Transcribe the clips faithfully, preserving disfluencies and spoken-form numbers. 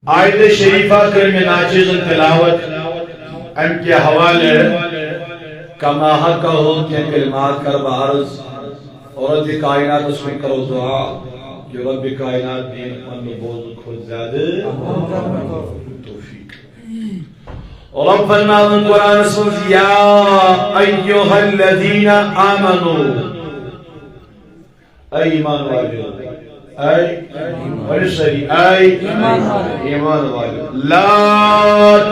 آیت شریفہ کٔر مےٚ ناچیزن تلاوت، امہِ کہِ حوالہٕ کما حقہ کینٛہہ کلمات کر بہٕ عرض۔ اور رب کائناتس وۄنۍ کرو دعا کہ رب کائنات دِیِن پنُن بوزنہٕ کھۄتہٕ زیادٕ توفیق۔ اور رب فرماوان قرآنس منٛز، یا ایھا الذین آمنوا، اے ایمان والو، اے، ؤنِو سٲری، اے ایمان والو۔ ایمان والو، لا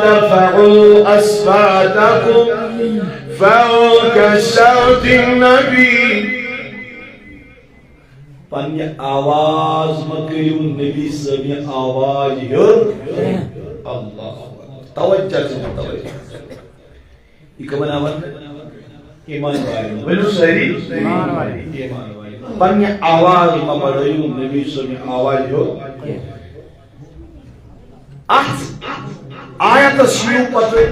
ترفعوا اصواتکم فوق صوت النبی، پننہِ آواز مہ کٔرِو نبی سٕنٛدِ آواز ہیوٚر۔ اللہ اکبر۔ توجہ چھُ، توجہ۔ یہِ کٕمن آواز؟ ایمان والٮ۪ن۔ ؤنِو سٲری۔ ایمان والٮ۪ن۔ ایمان والٮ۪ن۔ پننہِ آواز مہ بڑٲیِو نبی سٕنٛدِ آواز ہیوٚر۔ اتھ آیتس یِیِو پتہٕ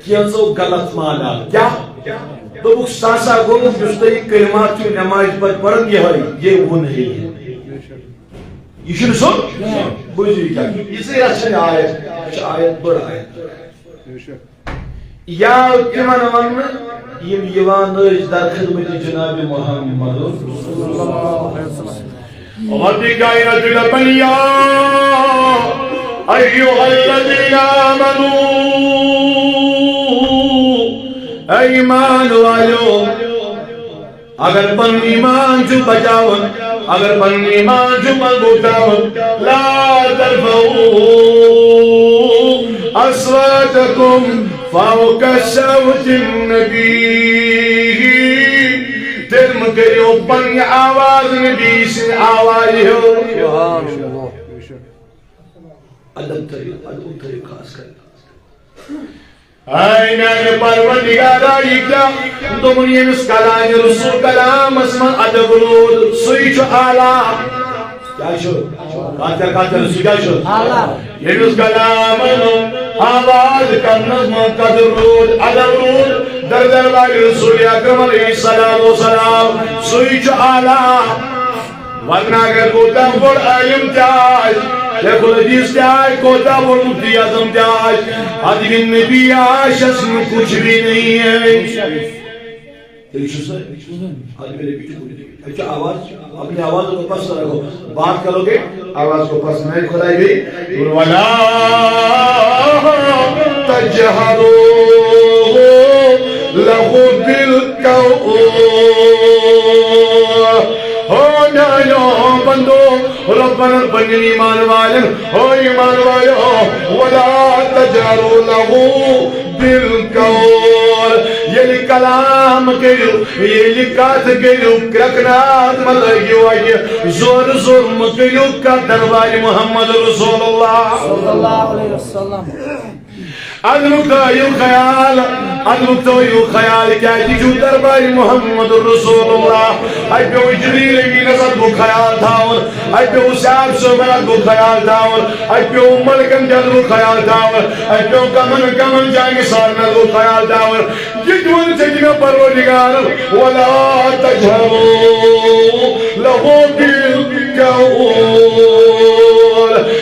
کینٛژو غلط معنی۔ کیٛاہ؟ دوٚپُکھ، سُہ ہسا گوٚو یُس تۄہہِ یہِ کلمات چھُو نمازِ پتہٕ پران، یِہوٚے، یہِ ووٚن ہے۔ یہِ چھُنہٕ سُہ؟ بوٗزِو یہِ کیٛاہ؟ یہِ ژٕے، یہِ چھَنہٕ آیت، یہِ چھِ آیت بٔڑ آیت۔ یا تِمن وننہٕ، یِم یِوان ٲسۍ در خدمت جناب محمد۔ رب کائنات دپان، یا ایھا الذین آمنوا، اے ایمان والو، اگر پنُن ایمان چھُ بچاوُن، اگر پنُن ایمان چھُ مضبوط تھاوُن، لا ترفعوا اصواتکم فوق صوت النبی، تیٚلہِ مہٕ کٔرِو پننہِ آواز نبی سٕنٛدِ آوازِ ہیوٚر۔ ادب تھٲیِو، ادب تھٲیِو خاص کر۔ اے میانہِ پروردگارا، یہِ کیٛاہ؟ دوٚپُن، ییٚمِس کلامِ رسول کلامس منٛز ادب روٗد، سُے چھُ اعلیٰ۔ کیٛاہ چھُ؟ کتھ کر، کتھ کر، سُہ کیٛاہ چھُ؟ اعلیٰ۔ ییٚمِس کلامس منٛز آواز کرنس منٛز قدر روٗد، ادب روٗد، درجہ والہِ رسول اکرم علیہ الصلوۃ والسلام، سُے چھُ اعلیٰ۔ ورنہ اگر کوتاہ بوٚڑ عالم تہِ آسہِ، شیخ الحدیث تہِ آسہِ، کوتاہ بوٚڑ مفتی اعظم تہِ آسہِ، ادب نبی آسٮ۪س نہٕ کچھ بھی نہیں ہے۔ تیٚلہِ چھُ سُہ ادب نبی چھُ کُنہِ جایہِ۔ اچھا، آواز، اپنی آواز کو پست رکھو۔ بات کرو گے، آواز کو پست نہیں کھلا گئی۔ ولا تجهروا له بالقول۔ ہو میانیو بندو، رب ونان پننٮ۪ن ایمان والٮ۪ن، ہو ایمان والٮ۪و، ولا تجهروا له بالقول۔ ییٚلہِ کلام کٔرِو، ییٚلہِ کتھ کٔرِو، کرٛٮ۪کناہ مہ لٲگِو اتہِ، زورٕ زور مہ کٔرِو کتھ دربارِ محمد رسول اللہ۔ صلی اللہ علیہ وسلم۔ ادبُک تھٲیِو خیال، ادبُک تھٲیِو خیال، کیٛازِ یہِ چھُ دربارِ محمد رسول اللہ۔ اتہِ پیوٚو جبریل امینس ادبُک خیال تھاوُن، اتہِ پیوٚو صاحب صٲبن ادبُک خیال تھاوُن، اتہِ پیوٚو ملکن تہِ ادبُک خیال تھاوُن، اتہِ پیوٚو کمن کمن جانہِ سارن ادبُک خیال تھاوُن۔ یہِ تہِ ووٚن ژےٚ تہِ مےٚ پروردگارن، ولا تجهروا له بالقول۔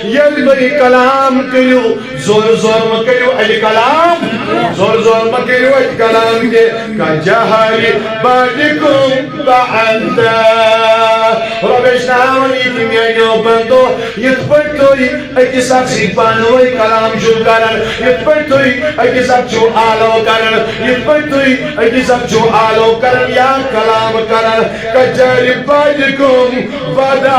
ییٚلہِ تُہۍ کلام کٔرِو، زور زور مہ کٔرِو اَتہِ کلام، زور زور مہ کٔرِو اَتہِ کلام تہِ۔ کجهر بعضکم بعضا۔ رۄب ہیٚچھناوان یہِ تہِ میٛانیو بندو، یِتھ پٲٹھۍ تُہۍ أکِس اکھ سۭتۍ پانہٕ ؤنۍ کلام چھِو کران، یِتھ پٲٹھۍ تُہۍ أکِس اکھ چھِو آلو کران، یِتھ پٲٹھۍ تُہۍ أکِس اکھ چھِو آلو کران یا کلام کران، کجهر بعضکم بعضا،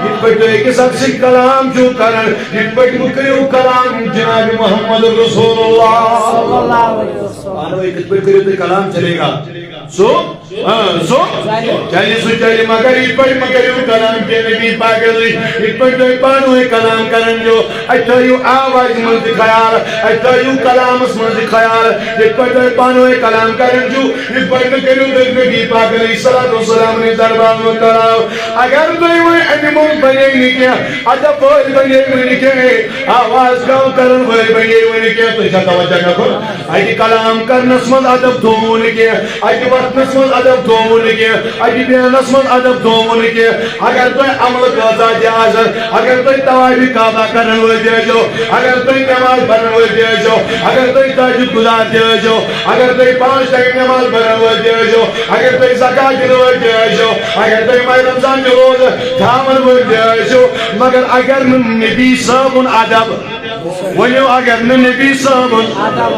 یِتھ پٲٹھۍ تُہۍ أکِس اکھ سۭتۍ کلام چھِو کران، یِتھ پٲٹھۍ مہٕ کٔرِو کلام جناب محمد رسول اللہ۔ صلی اللہ علیہ وسلم۔ پانہٕ ؤنۍ کِتھ پٲٹھۍ کٔرِو تُہۍ کلام چلے گا؟ سُہ ہاں، سُہ چلہِ، سُہ چلہِ، مگر یِتھ پٲٹھۍ مہ کٔرِو کلام کینٛہہ نبی پاکس نِش۔ یِتھ پٲٹھۍ تُہۍ پانہٕ ؤنۍ کلام کران چھِو، اَتہِ تھٲیِو آوازِ منٛز تہِ خیال، اَتہِ تھٲیِو کلامس منٛز تہِ خیال۔ یِتھ پٲٹھۍ تُہۍ پانہٕ ؤنۍ کلام کران چھِو، یِتھ پٲٹھۍ مہ کٔرِو تُہۍ نبی پاک علیہ الصلوۃ والسلام نِش دربار منٛز کلام۔ اگر تُہۍ وۄنۍ اَمہِ منٛز بنے نہٕ کینٛہہ، ادب وٲلۍ بنے وۄنۍ نہٕ کینٛہہ، آواز کم کرن وٲلۍ بنے وۄنۍ نہٕ کینٛہہ، تُہۍ چھا توجہ مےٚ کُن؟ اَتہِ کلام کرنس منٛز ادب تھوٚو نہٕ کینٛہہ، اَتہِ وۄتھنس منٛز ادب تھووُن نہٕ کینٛہہ، اتہِ بیہنس منٛز ادب تھووُن نہٕ کینٛہہ۔ اگر تۄہہِ عملہٕ کۭژاہ تہِ آسن، اگر تُہۍ طواف کعبہ کرن وٲلۍ تہِ ٲسِو، اگر تُہۍ نماز پرن وٲلۍ تہِ ٲسِو، اگر تُہۍ تہجد گزار تہِ ٲسِو، اگر تُہۍ پانٛژھ ٹایم نماز پرن وٲلۍ تہِ ٲسِو، اگر تُہۍ زکات دِنہٕ وٲلۍ تہِ ٲسِو، اگر تُہۍ ماہِ رمضان تہِ روزٕ تھاون وٲلۍ تہِ ٲسِو، مگر اگر نہٕ نبی صٲبُن ادب، ؤنِو، اگر نہٕ نبی صٲبُن،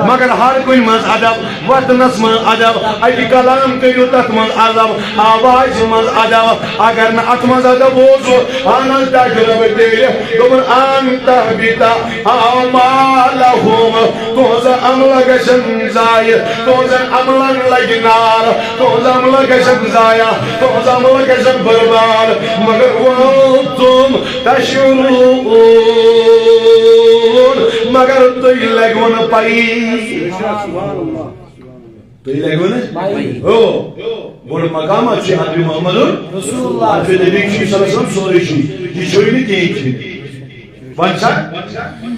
مگر ہر کُنہِ منٛز ادب، وۄتھنس منٛز ادب، اتہِ کلام کٔرِو تتھ منٛز ادب، آوازِ منٛز ادب، اگر نہٕ اتھ منٛز ادب اوس، اہن حظ، تۄہہِ چھُ رۄبَے تیٚلہِ دوٚپُن، ان تحبط اعمالہم، تُہنٛزن عملن گژھن ضایع، تُہنٛزن عملن لگہِ نار، تُہنٛز عملہٕ گژھن ضایع، تُہنٛز عملہٕ گژھن برباد، مگر وانتم تشعرون، مگر تُہۍ لگوٕ نہٕ پَیی۔ تُہۍ لگوٕ نہٕ؟ پَیی۔ ہو، بوٚڑ مقام اَتھ چھُ حضرت محمد رسول اللہ۔ حضرت نبی چھُ صلی اللہ علیہ وسلم سورُے چھُ۔ یہِ چھُے نہٕ کِہیٖنۍ چھُ۔ وۄنۍ چھا؟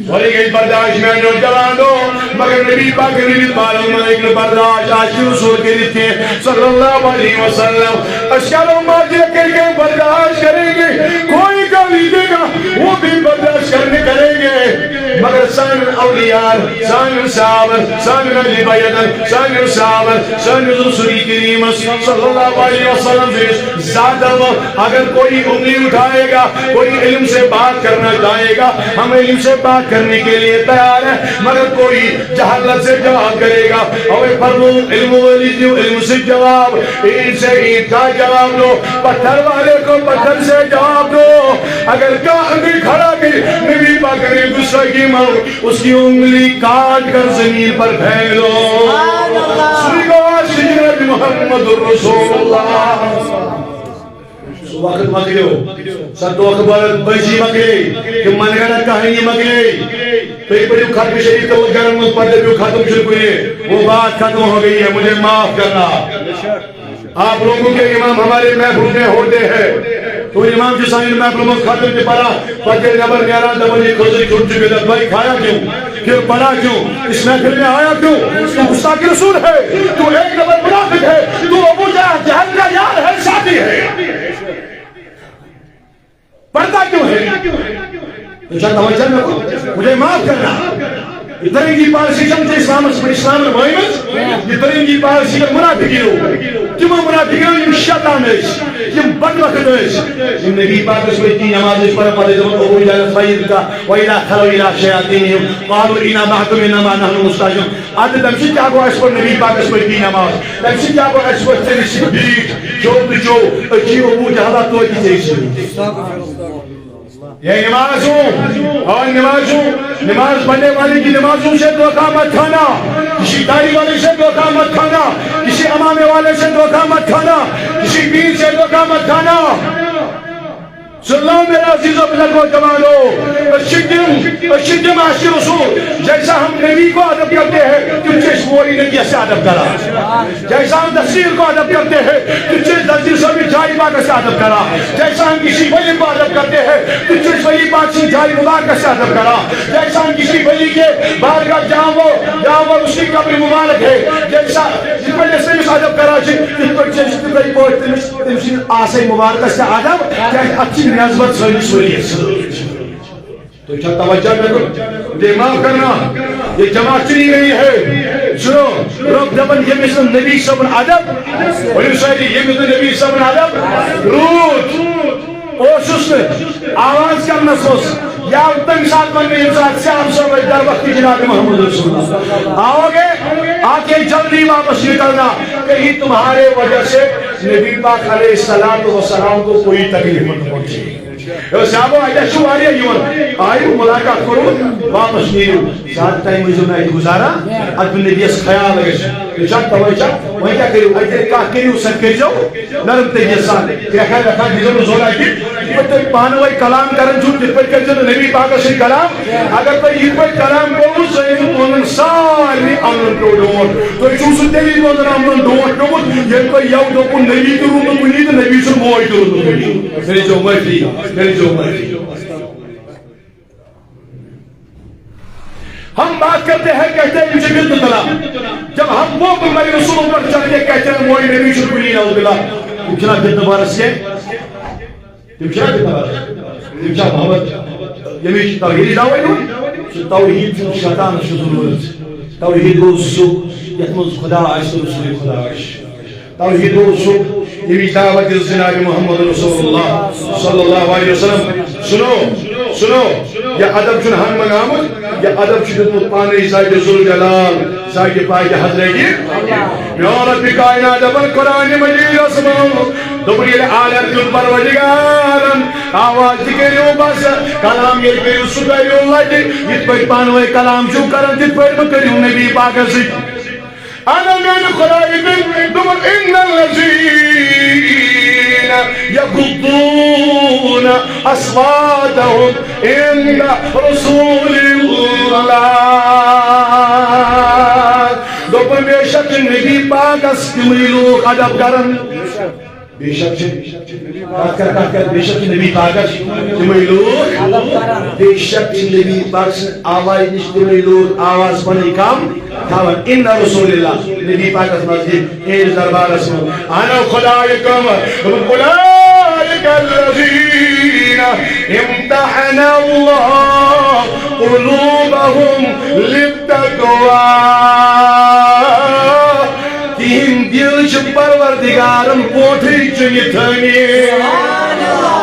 سورُے گژھِ برداشت میانیو جوانو، مگر نبی پاک نبی پالن ملک نہٕ برداشت آسہِ نہٕ سورُے کٔرِتھ کینٛہہ، صلی اللہ علیہ وسلم۔ أسۍ کَرو معذرت کٔرِتھ برداشت کریں گے، کوئی گالی دے گا، وہ بھی برداشت کرنے کریں گے، مگر سانٮ۪ن اولیاءن، سانٮ۪ن صحابن، سانٮ۪ن اہل بیتن، سانٮ۪ن صحابن، سانٮ۪ن رسول کریمس صلی اللہ علیہ وسلم سٕنٛدِس ذاتن منٛز اگر کوئی انگلی اٹھائے گا، کوئی علم سے بات کرنا چاہے گا، ہم علم سے بات کرنے کے لیے تیار ہیں، مگر کوئی جہالت سے جواب کرے گا۔ اوے فرمو، علم والے جو علم سے جواب، اینٹ سے اینٹ کا جواب دو، پتھر والے کو پتھر سے جواب دو۔ اگر کہاں بھی کھڑا بھی نبی پاک نے غصہ کی مانگ، اس کی انگلی کاٹ کر زمین پر پھینک دو۔ سبحان اللہ۔ سوئی کو آج سجنت محمد رسول اللہ۔ سُہ وقت مۄکلیو، سۄ دۄکھٕ بٔزی مۄکلے، تِم من گھڑت کہانی مۄکلے۔ تُہۍ پٔرِو ختم شریف تہٕ گرن منٛز پتہٕ دٔپِو ختم چھُنہٕ کُنہِ، وہ بات ختم ہو گئی ہے، مجھے معاف کرنا۔ آپ لوگوں کے امام ہمارے محفلوں میں ہوتے ہیں، تو امام جی سانہِ محفلوں میں ختم تہِ پران، پتہٕ ییٚلہِ نٮ۪بر نیران دپان، یہِ کھٔزٕر کھیوٚن چھُ بدعت، بھائی کھایا کیوں؟ پھر پڑا کیوں؟ اس محفل میں آیا کیوں؟ تو گستاخ رسول ہے، تو ایک نمبر منافق ہے، تو ابو جہل، جہل کا یار ہے، ساتھی ہے۔ پڑھتا کیوں ہے؟ تو شاید توجہ نہ ہو، مجھے معاف کرنا۔ یہ ترنگی پالیسی چھم تے اسلامس، اسلام مٲنِتھ، یہ ترنگی پالیسی کر منافقی ہو۔ تِمو منافقو یِم شیطان ٲسۍ، یِم بدبخت ٲسۍ، یِم نبی پاکس پٔتۍ کِنۍ نماز ٲسۍ پران، پتہٕ ٲسۍ دپان، ابو جہلس وَیِن کا، وَإِذَا خَلَوْا إِلَىٰ شَيَاطِينِهِمْ قَالُوا إِنَّا مَعَكُمْ إِنَّمَا نَحْنُ مُسْتَهْزِئُونَ۔ ادٕ تمہِ سۭتۍ کیٛاہ گوٚو اَسہِ پٔر نبی پاکس پٔتۍ کِنۍ نماز؟ تمہِ سۭتۍ کیٛاہ گوٚو اَسہِ پٔر تٔمِس سۭتۍ بیٖٹھ، کھیوٚو تہٕ چیوٚو، أسۍ چھِ ابو جہلا توتہِ ژےٚ سۭتۍ۔ یہ نماز ہوں، اور نماز ہوں، نماز پڑھنے والے کی نمازوں سے دھوکہ مت کھانا، کسی داڑھی والے سے دھوکہ مت کھانا، کسی امامے والے سے دھوکہ مت کھانا، کسی پیر سے دھوکہ مت کھانا۔ سن لو میرا عزیز و بزرگو جوانو، أسۍ چھِ تِم، أسۍ چھِ تِم عاشق رسول، جیسا ہم نبی کو ادب کرتے ہیں، تِم چھِ أسۍ مولوی نبی سے ادب کران۔ جیسا ہم دستگیر کو ادب کرتے ہیں، تجھ سے دستگیر سب جائے پاک سے ادب کرا۔ جیسا ہم کسی ولی کو ادب کرتے ہیں، تجھ سے ولی پاک سے جائے مبارک سے ادب کرا۔ جیسا ہم کسی ولی کے بارگاہ جاؤ، جاؤ اس کی قبر مبارک ہے، جیسا جس پر جیسے اس ادب کرا جی، تِتھ پٲٹھۍ چھِ أسۍ تِتھَے پٲٹھۍ تٔمِس، تٔمۍ سٕنٛدِ آسے مبارکس تہِ ادب، کیٛازِ اتھ چھِ نسبت سٲنِس ؤلِیَس سۭتۍ۔ تو کیا توجہ نہ کرو؟ دے معاف کرنا، یہ جماعت چنی گئی ہے۔ سنو، رب دپن ییٚمِس نہٕ نبی صٲبُن ادب، ؤنِو سٲری، ییٚمِس نہٕ نبی صٲبُن ادب روٗد، اوسُس نہٕ آواز کرنس اوس، یا تمہِ ساتہٕ ونہٕ مےٚ ییٚمہِ ساتہٕ صاحب صٲب ٲسۍ در وقت جناب محمد رسول اللہ۔ آؤ گے، آ کے جلدی واپس نکلنا، کہیں تمہارے وجہ سے نبی پاک علیہ الصلوۃ والسلام کو کوئی تکلیف مت پہنچے۔ ہے صاحبو، اتہِ چھُ واریاہ یِوان۔ آیِو، مُلاقات کوٚروٕ، واپس نیٖرِو۔ زیادٕ ٹایم ٲسۍزیو نہٕ اَتہِ گُزاران۔ اَدٕ نبیَس خیال گژھِ۔ یہِ چھا توے چھا؟ وۄنۍ کیٛاہ کٔرِو؟ اَتہِ کَتھ کٔرِو، سۄ تہِ کٔرۍزیو نرم طریٖقہٕ سان۔ کرٛٮ۪کھا وٮ۪کھا دیٖزیو نہٕ زورٕ اَتہِ۔ یِتھ پٲٹھۍ تُہۍ پانہٕ ؤنۍ کلام کران چھِو، تِتھ پٲٹھۍ کٔرۍزیو نہٕ نبی پاکَس سۭتۍ کلام۔ اگر تۄہہِ یِتھ پٲٹھۍ کلام گوٚوٕ، سُہ أنِو تُہُنٛدٮ۪ن سارنٕے عملن پیوٚو ڈونٛٹھ۔ تُہۍ چھِو سُہ تیٚلی تُہُنٛدٮ۪ن عملن ڈونٛٹھ پیوٚمُت، ییٚلہِ تۄہہِ یَوٕ دوٚپوٕ نبی تہِ روٗد نہٕ کُنی تہٕ نبی سُنٛد موج تہِ روٗد نہٕ کُنی۔ کٔرۍزیو معٲفی، کٔرۍزیو معٲفی۔ ہم بات کرتے ہیں، کہتے ہیں مجھے گند تلا۔ جب ہم وہ پر میرے رسول پر چڑھ کے کہتے ہیں وہ نبی شکر نہیں، نعوذ باللہ۔ تم چھنا گند بارس کے، تم چھنا گند بارس، تم چھا محبت، یمی توحید دعوی دو۔ سو توحید چھُ شیطان چھُ ضرورت۔ توحید گو سو یتھ منز خدا آسہِ، رسول خدا آسہِ۔ توحید گو سو، ییٚمِچ دعوت دِژ جناب محمد رسول اللہ صلی اللہ علیہ وسلم۔ سنو، سنو، یہ ادب چھُنہٕ ہن منگامُت، یہ ادب چھُ دیُتمُت پانے ذاتِ ذوالجلال، ذاتِ پاک حضرت۔ میون رب کائنات دپان قرآن مجیدس منٛز، دوٚپُن ییٚلہِ عالم دیُت پروردگارن آواز تہِ کٔرِو بس، کلام ییٚلہِ کٔرِو سُہ کٔرِو لٹہِ، یِتھ پٲٹھۍ پانہٕ ؤنۍ کلام چھِو کران تِتھ پٲٹھۍ مہ کٔرِو نبی پاکس سۭتۍ۔ انا میانہِ خدایہِ تٔمۍ دوٚپُن، ان الذین یغضون اصواتهم عند رسول اللہ۔ دوٚپُن، بے شک چھِ نبی پاکس تِمٕے لوٗکھ ادب کران۔ بے شک چھِ، کتھ کر، کتھ کر، بے شک چھِ نبی پاکس تِمٕے لوٗکھ، بے شک چھِ نبی پاک سٕنٛز آوازِ نِش تِمٕے لوٗکھ آواز پنٕنۍ کم تھاوان۔ ان رسول اللہ، نبی پاکس نزدیٖک، اہلِ دربارس منٛز۔ انا خدایہِ کم، اولئک الذین امتحن اللہ قلوبهم للتقوی۔ تِہِنٛدۍ دِل چھِ پروردگارن پوٹھٕے چُنِتھ تھٲومٕتۍ۔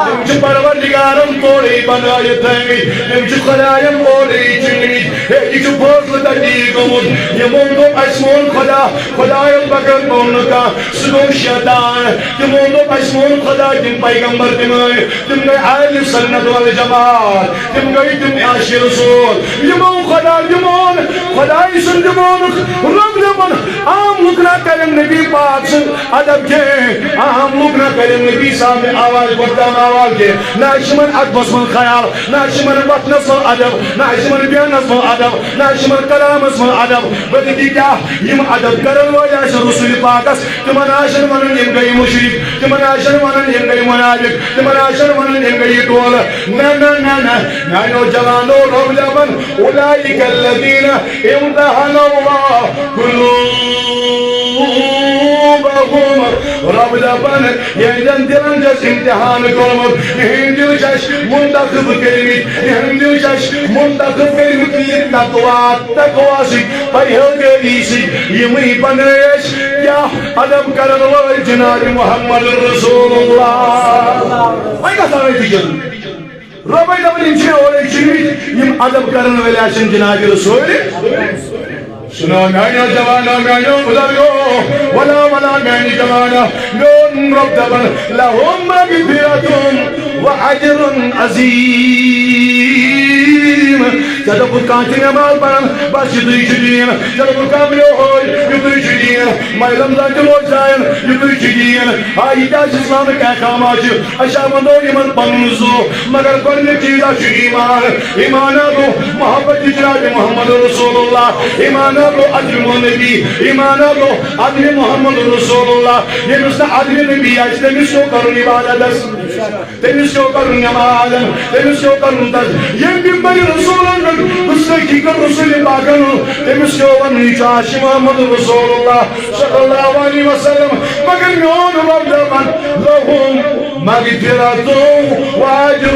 تِم چھِ پروردگارن پوٹھٕے بنٲوِتھ تھٲومٕتۍ۔ تِم چھِ خداین پوٹھٕے چُنمٕتۍ۔ ہے، یہِ چھُ فٲصلہٕ تَتی گوٚمُت۔ یِمو دوٚپ، "اَسہِ مون خدا، خدایَن بغٲر مون نہٕ کانٛہہ۔" سُہ گوٚو شیطان۔ تِمو دوٚپ، "اَسہِ مون خدا، تِم پیغمبر تِم ٲسۍ، تِم گٔے اہلِ سنت والجماعت، تِم گٔے تِم عاشقِ رسول۔ یِمو خدا، یِمو خدایہِ سُنٛد، یِمو رۄب دَپان، عام لُکھ نہ کَرن نبی پاک سُنٛد ادب کینٛہہ، عام لُکھ نہ کَرن نبی صاحب آواز بۄن تام آواز کینٛہہ، نہ آسہِ یِمن ادبس منٛز خیال، نہ آسہِ یِمن وۄتھنس منٛز ادب، نہ آسہِ یِمن بیٚہنس منٛز ادب، نہ آسہِ یِمن کلامس منٛز ادب۔" بلکہِ کیٛاہ، یِم ادب کرن وٲلۍ آسن رسول پاکس، تِمن آسن ونان یِم گٔے مشرک، تِمن آسن ونان یِم گٔے منافق، تِمن آسن ونان یِم گٔے یہِ ٹولہٕ۔ نہ، نہ، نہ، نہ، میانیو جوانو، رۄب دپان، اولئک الذین امتحن اللہ قلوبہم۔ رۄب دپان، یِہنٛدٮ۪ن دِلن چھُس امتحان کوٚرمُت، یِہنٛدۍ دِل چھِ اَسہِ منتخب کٔرمٕتۍ، یِہنٛدۍ دِل چھِ اَسہِ منتخب کٔرمٕتۍ للتقوی، تقوی سۭتۍ، پرہیزگٲری سۭتۍ۔ یِمٕے بنٲے اَسہِ کیٛاہ؟ ادب کرن وٲلۍ جناب محمد رسول اللہ۔ وۄنۍ گژھو أتی جلدی۔ رۄبے دپان، یِم چھِ اورے چُنمٕتۍ، یِم ادب کرن وٲلۍ آسن جناب رسول۔ سنو میانیو جوانو، میانیو بزرگو، ولا، ولا میانہِ جوانا، میون رب دپان، لہم مغفرت و اجر عظیم۔ ژےٚ دوٚپُتھ کانٛہہ چھُ نٮ۪ماز پران، بس یِتُے چھُ دیٖن۔ ژےٚ دوٚپُتھ کانٛہہ بیٚہوے، یِتُے چھُ دیٖن۔ ماہِ رمضان تہِ روزدارن، یِتُے چھُ دیٖن۔ آ، یہِ تہِ آسہِ اسلامٕکۍ احکامات چھِ۔ أسۍ ہا ونو یِمن پنُن زُو، مگر گۄڈٕنیُک چیٖز ہا چھُ ایمان۔ ایمان ہا گوٚو محبت جناب محمد رسول اللہ۔ ایمان ہا گوٚو ادب نبی۔ ایمان ہا گوٚو ادب محمد رسول اللہ۔ ییٚمِس نہٕ ادب نبی آسہِ، تٔمِس کیٛاہ کرُن عبادتس؟ تٔمِس کیٛاہ کرُن نمازن؟ تٔمِس کیٛاہ کرُن تس؟ ییٚمہِ ممبرِ رسولن پٮ۪ٹھ گستٲخی کٔر رسول پاکن، تٔمِس کیٛاہ ونُن؟ یہِ چھُ عاشق محمد رسول اللہ صلی اللہ علیہ وسلم۔ مگر میون رب دپان، لہم مغفرت و اجر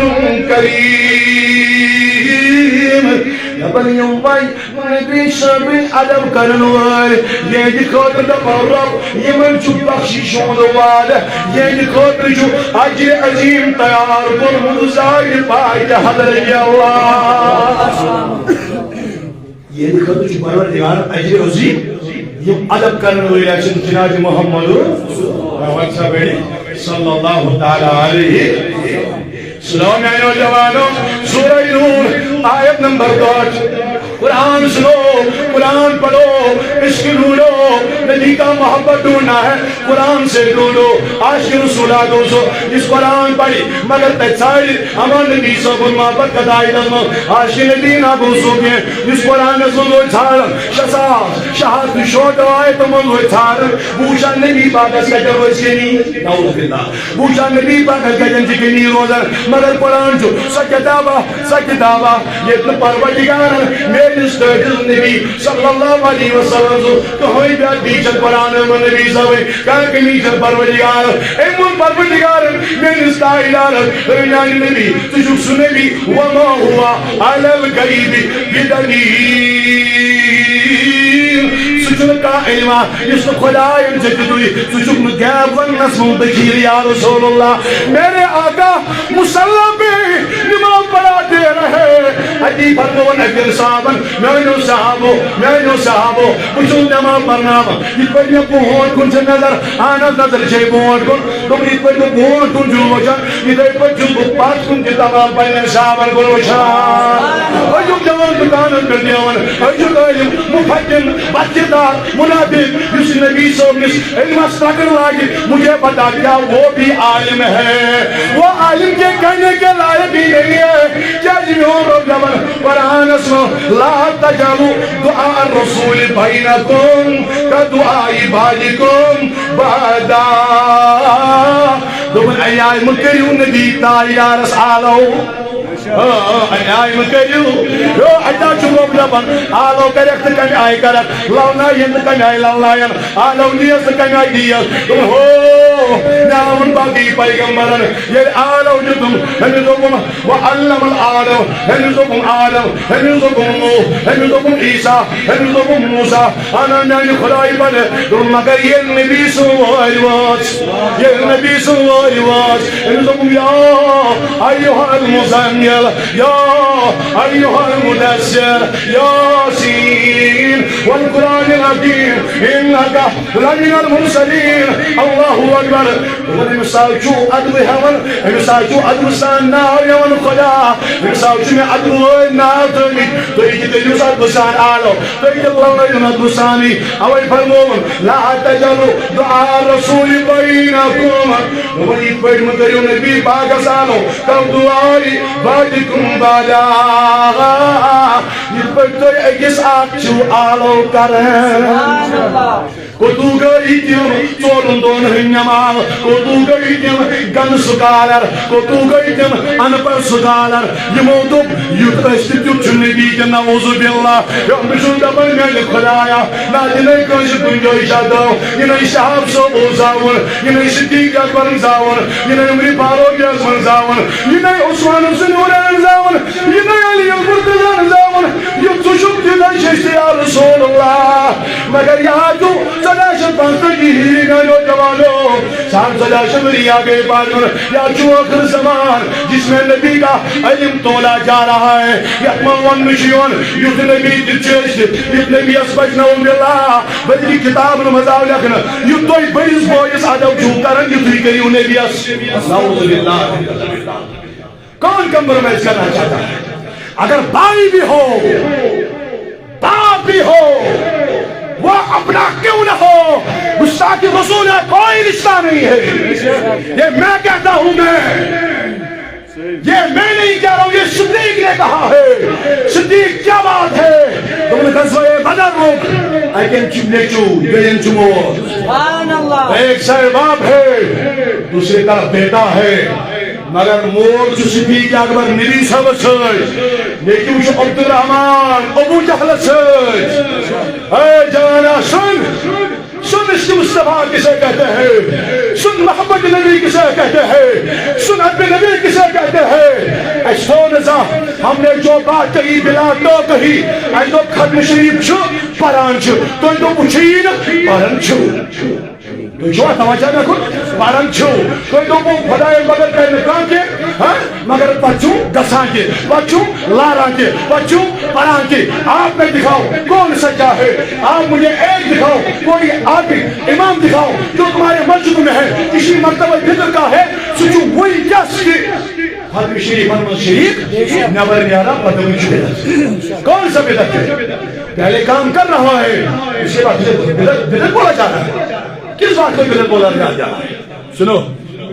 کریم۔ دپان یِم وۄنۍ نبی صٲبٕنۍ ادب کرن وٲلۍ، یِہنٛدِ خٲطرٕ دپان رب، یِمن چھُ بخشش ہُنٛد وعدٕ، یِہنٛدِ خٲطرٕ چھُ اجر عظیم تیار کوٚرمُت ذاتِ پاکِ حضرت اللہ۔ یِہنٛدِ خٲطرٕ چھُ پروردگار اجر عظیم، یِم ادب کرن وٲلۍ آسن جناب محمد رسول اللہ صلی اللہ تعالیٰ علیہ۔ سنو میانیو جوانو، سورہ نور، آیت نمبر دُہٲٹھ۔ قرآن سنو، قرآن پڑھو، عشق ڈھونڈو، نبی کا محبت ڈھونڈنا ہے، قرآن سے ڈھونڈو۔ عاشق رسول آ دوستو، یُس قرآن پرِ، مگر تتہِ ژھانڈِ اما نبی صٲبُن محبت کتھ آیتس منٛز۔ عاشق نبی نہ گوٚو سُہ کینٛہہ، یُس قرآنس منٛز روزِ ژھانڈان، شےٚ ساس شےٚ ہتھ تہٕ شُہٲٹھ آیتن منٛز روزِ ژھانڈان، بہٕ وٕچھا نبی پاکس کتٮ۪ن روزِ کمی۔ نعوذ باللہ۔ بہٕ وٕچھا نبی پاکس کتٮ۪ن چھِ کمی روزان، مگر قرآن چھُ سۄ کتابہ، سۄ کتابہ، ییٚتہِ نہٕ پروردگارن میٲنِس ٹٲٹھِس نبی صلی اللہ علیہ وسلم سُنٛد کٕہٕنۍ بے عدلی چھَنہٕ قرآنس منٛز نبی صٲبٕنۍ، کانٛہہ کمی چھَنہٕ پروردگار۔ أمۍ ووٚن پروردگارن میٲنِس تاجدارس، اے میانہِ نبی، ژٕ چھُکھ سُہ نبی، وما هو علی الغیب بدلیل۔ سُہ چھُنہٕ کانٛہہ علما یُس نہٕ خۄداین ژےٚ دیُتُے، ژٕ چھُکھ نہٕ غیب وننس منٛز دٔخیل یا رسول اللہ۔ میرے آقا مصلی پہ نماز پڑھاتے رہے۔ اتی فرموون اکٮ۪ن صحابن، میانیو صحابو، میانیو صحابو، بہٕ چھُس نماز پرناوان۔ یِتھ پٲٹھۍ مےٚ برونٛٹھ کُن چھِ نظر، اہن حظ نظر چھے برونٛٹھ کُن، دوٚپُن یِتھ پٲٹھۍ بہٕ برونٛٹھ کُن چھُس وٕچھان، یِتھے پٲٹھۍ چھُس بہٕ پتھ کُن تہِ تمام پننٮ۪ن صحابن کُن وٕچھان۔ أزیُک جوان دُکانن پٮ۪ٹھ بیٚہوان، أزیُک عٲلِم، مُفکِر، بتہِ دار، منافق، یُس نبی صٲبنِس علمس ترکر لاگہِ، مجھے بتا کیا وہ بھی عالم ہے؟ وہ عالم کے کہنے کے لائق ہی نہیں ہے۔ کیا جی میون رب دپان قرآنس منٛز، لا تجعلوا دعاء الرسول بینکم کدعاء بعضکم بعضا۔ دوٚپُن، اے آے مہٕ کٔرِو نبی تاجدارس آلو۔ آ، آ، اے آے مہٕ کٔرِو۔ یو، اَتہِ چھُ رب دپان، آلو کرکھ تہٕ کمہِ آیہِ کرکھ، لوناین تہٕ کمہِ آیہِ لوناین، آلو نِیَس تہٕ کمہِ آیہِ نِیَس۔ دوٚپُن، ہو، مےٚ ووٚن باقٕے پیغمبرن، ییٚلہِ آلو دیُتُم، أمِس دوٚپُم، وعلم الآدم، أمِس دوٚپُم آدم، أمِس دوٚپُم نوح، أمِس دوٚپُم عیسیٰ، أمِس دوٚپُم موسیٰ۔ انا میانہِ خدایہِ بنہِ۔ دوٚپُن، مگر ییٚلہِ نبی سٕنٛز وٲرۍ وٲژ، ییٚلہِ نبی سٕنٛز وٲرۍ وٲژ، أمِس دوٚپُم، یا ایھا المزمل، یا ایھا المدثر، یاسین والقرآن الحکیم، انک لمن المرسلین۔ اللہ اکبر۔ دوٚپُن، أمِس سا چھُ ادبہٕ ہٮ۪وان، أمِس سا چھُ ادبہٕ سان ناو ہٮ۪وان خدا، أمِس سا چھُ مےٚ ادبہٕ وٲلۍ ناو تھٲومٕتۍ، تُہۍ تہِ کٔرِو سا ادبہٕ سان آلو، تُہۍ تہِ لٲیِو ادبہٕ سانٕے۔ اوے فرمووُن، لا تجعلوا دعاء الرسول بینکم۔ دوٚپُن، یِتھ پٲٹھۍ مہٕ کٔرِو نبی پاکس آلو، کدعاء بعضکم بعضا۔ یِتھ پٲٹھۍ تُہۍ أکِس اکھ چھِو آلو کران۔ کوٚتوٗ گٔے تِم ژورَن دۄہَن ہٕنٛدۍ نٮ۪ماز؟ کوٚتوٗ گٔے تِم گنہٕ سکالر؟ کوٚتوٗ گٔے تِم اَن پَڑھ سکالر؟ یِمو دوٚپ، یُتھ أسۍ تہِ تیُتھ چھُ نبی تہِ، نعوذ باللہ۔ یا بہٕ چھُس دَپان، میٛانہِ خۄدایا، نہ دِنَے کٲنٛسہِ گُنجٲیشا دَو۔ یہِ نَے شہاب صٲب اوس زاوُن، یہِ نَے صدیق اکبرن زاوُن، یہِ نَے عمر فاروق اعظمن زاوُن، یہِ نَے عثمان حسین عمران زاوُن، یہِ نَے علی المرتضیٰ زاوُن۔ یہِ ژٕ چھُکھ تہِ نَے چھِ أسۍ تہِ یا رسول اللہ۔ مگر یاد چھُ، ژۄداہ شیٚتھ پانٛژتٲجی ہجری میٛانیو جوانو، سان ژۄداہ شیٚتھ ؤری یا گٔے پانہٕ ؤنۍ، یا چھُ ٲخر زمان، جس میں نبی کا علم تولا جا رہا ہے۔ یَتھ منٛز وَننہٕ چھُ یِوان، یُتھ نبی تہِ چھُ أسۍ، یُتھ نبیَس پَزِ نعوذ باللہ، بلکہِ کِتابَن منٛز آو لیکھنہٕ، یُتھ تُہۍ بٔڑِس بٲیِس ادب چھُو کران، یُتھُے کٔرِو نبیَس۔ نعوذ باللہ۔ کون کمپرومائز کرنا چاہتا ہے؟ اگر بھائی بھی ہو، باپ بھی ہو، وہ اپنا کیوں نہ ہو، گستاخ رسول ہے، کوئی رشتہ نہیں ہے۔ یہ میں کہتا ہوں، میں، یہ میں نہیں کہہ رہا ہوں، یہ صدیق نے کہا ہے۔ صدیق، کیا بات ہے؟ تم نے غزوہ بدر روک، اکن چھ نیچو، دوٚیِم چھُ مول۔ سبحان اللہ۔ ایک سر باپ ہے، دوسری طرف بیٹا ہے۔ مگر مول چھُ صدیق اکبر نبی صٲبس سۭتۍ، نیٚچوٗ چھُ عبدالرحمان ابو جہلس سۭتۍ۔ اے جانا سن، سن عشق مصطفیٰ کسے کہتے ہیں، سن محبت نبی کسے کہتے ہیں، سن حب نبی کسے کہتے ہیں۔ اَسہِ تھوٚو نہٕ زانٛہہ، ہم نے جو بات کہی بلا تو کہی، اَسہِ دوٚپ ختم شریف چھُ پران چھُ، تُہۍ دوٚپوٕ چھُ یی نہٕ، پران چھُ۔ تُہۍ چھِوا توجہ مےٚ کُن؟ پران چھِو۔ تُہۍ دوٚپوٕ خۄدایَن بغٲر کرِ نہٕ کانٛہہ کینٛہہ، ہاں؟ مگر پتہٕ چھِو گژھان تہِ، پتہٕ چھِو لاران تہِ، پتہٕ چھِو پران تہِ۔ آپ میں دکھاؤ کون سچا ہے، آپ مجھے ایک دکھاؤ، کوئی آپ امام دکھاؤ جو تمہارے مسجد میں ہے، کسی مکتبہ فکر کا ہے، سُہ چھُ وٕنکیٚس تہِ ختم شریفن منٛز شریک نٮ۪بر نیران، پتہٕ وٕچھِو۔ کون سا بدعت ہے؟ پہلے کام کر رہا ہے، اس کے بعد بدعت، بدعت بولا جا رہا ہے۔ کس بات کو بدعت بولا جا رہا ہے؟ سنو،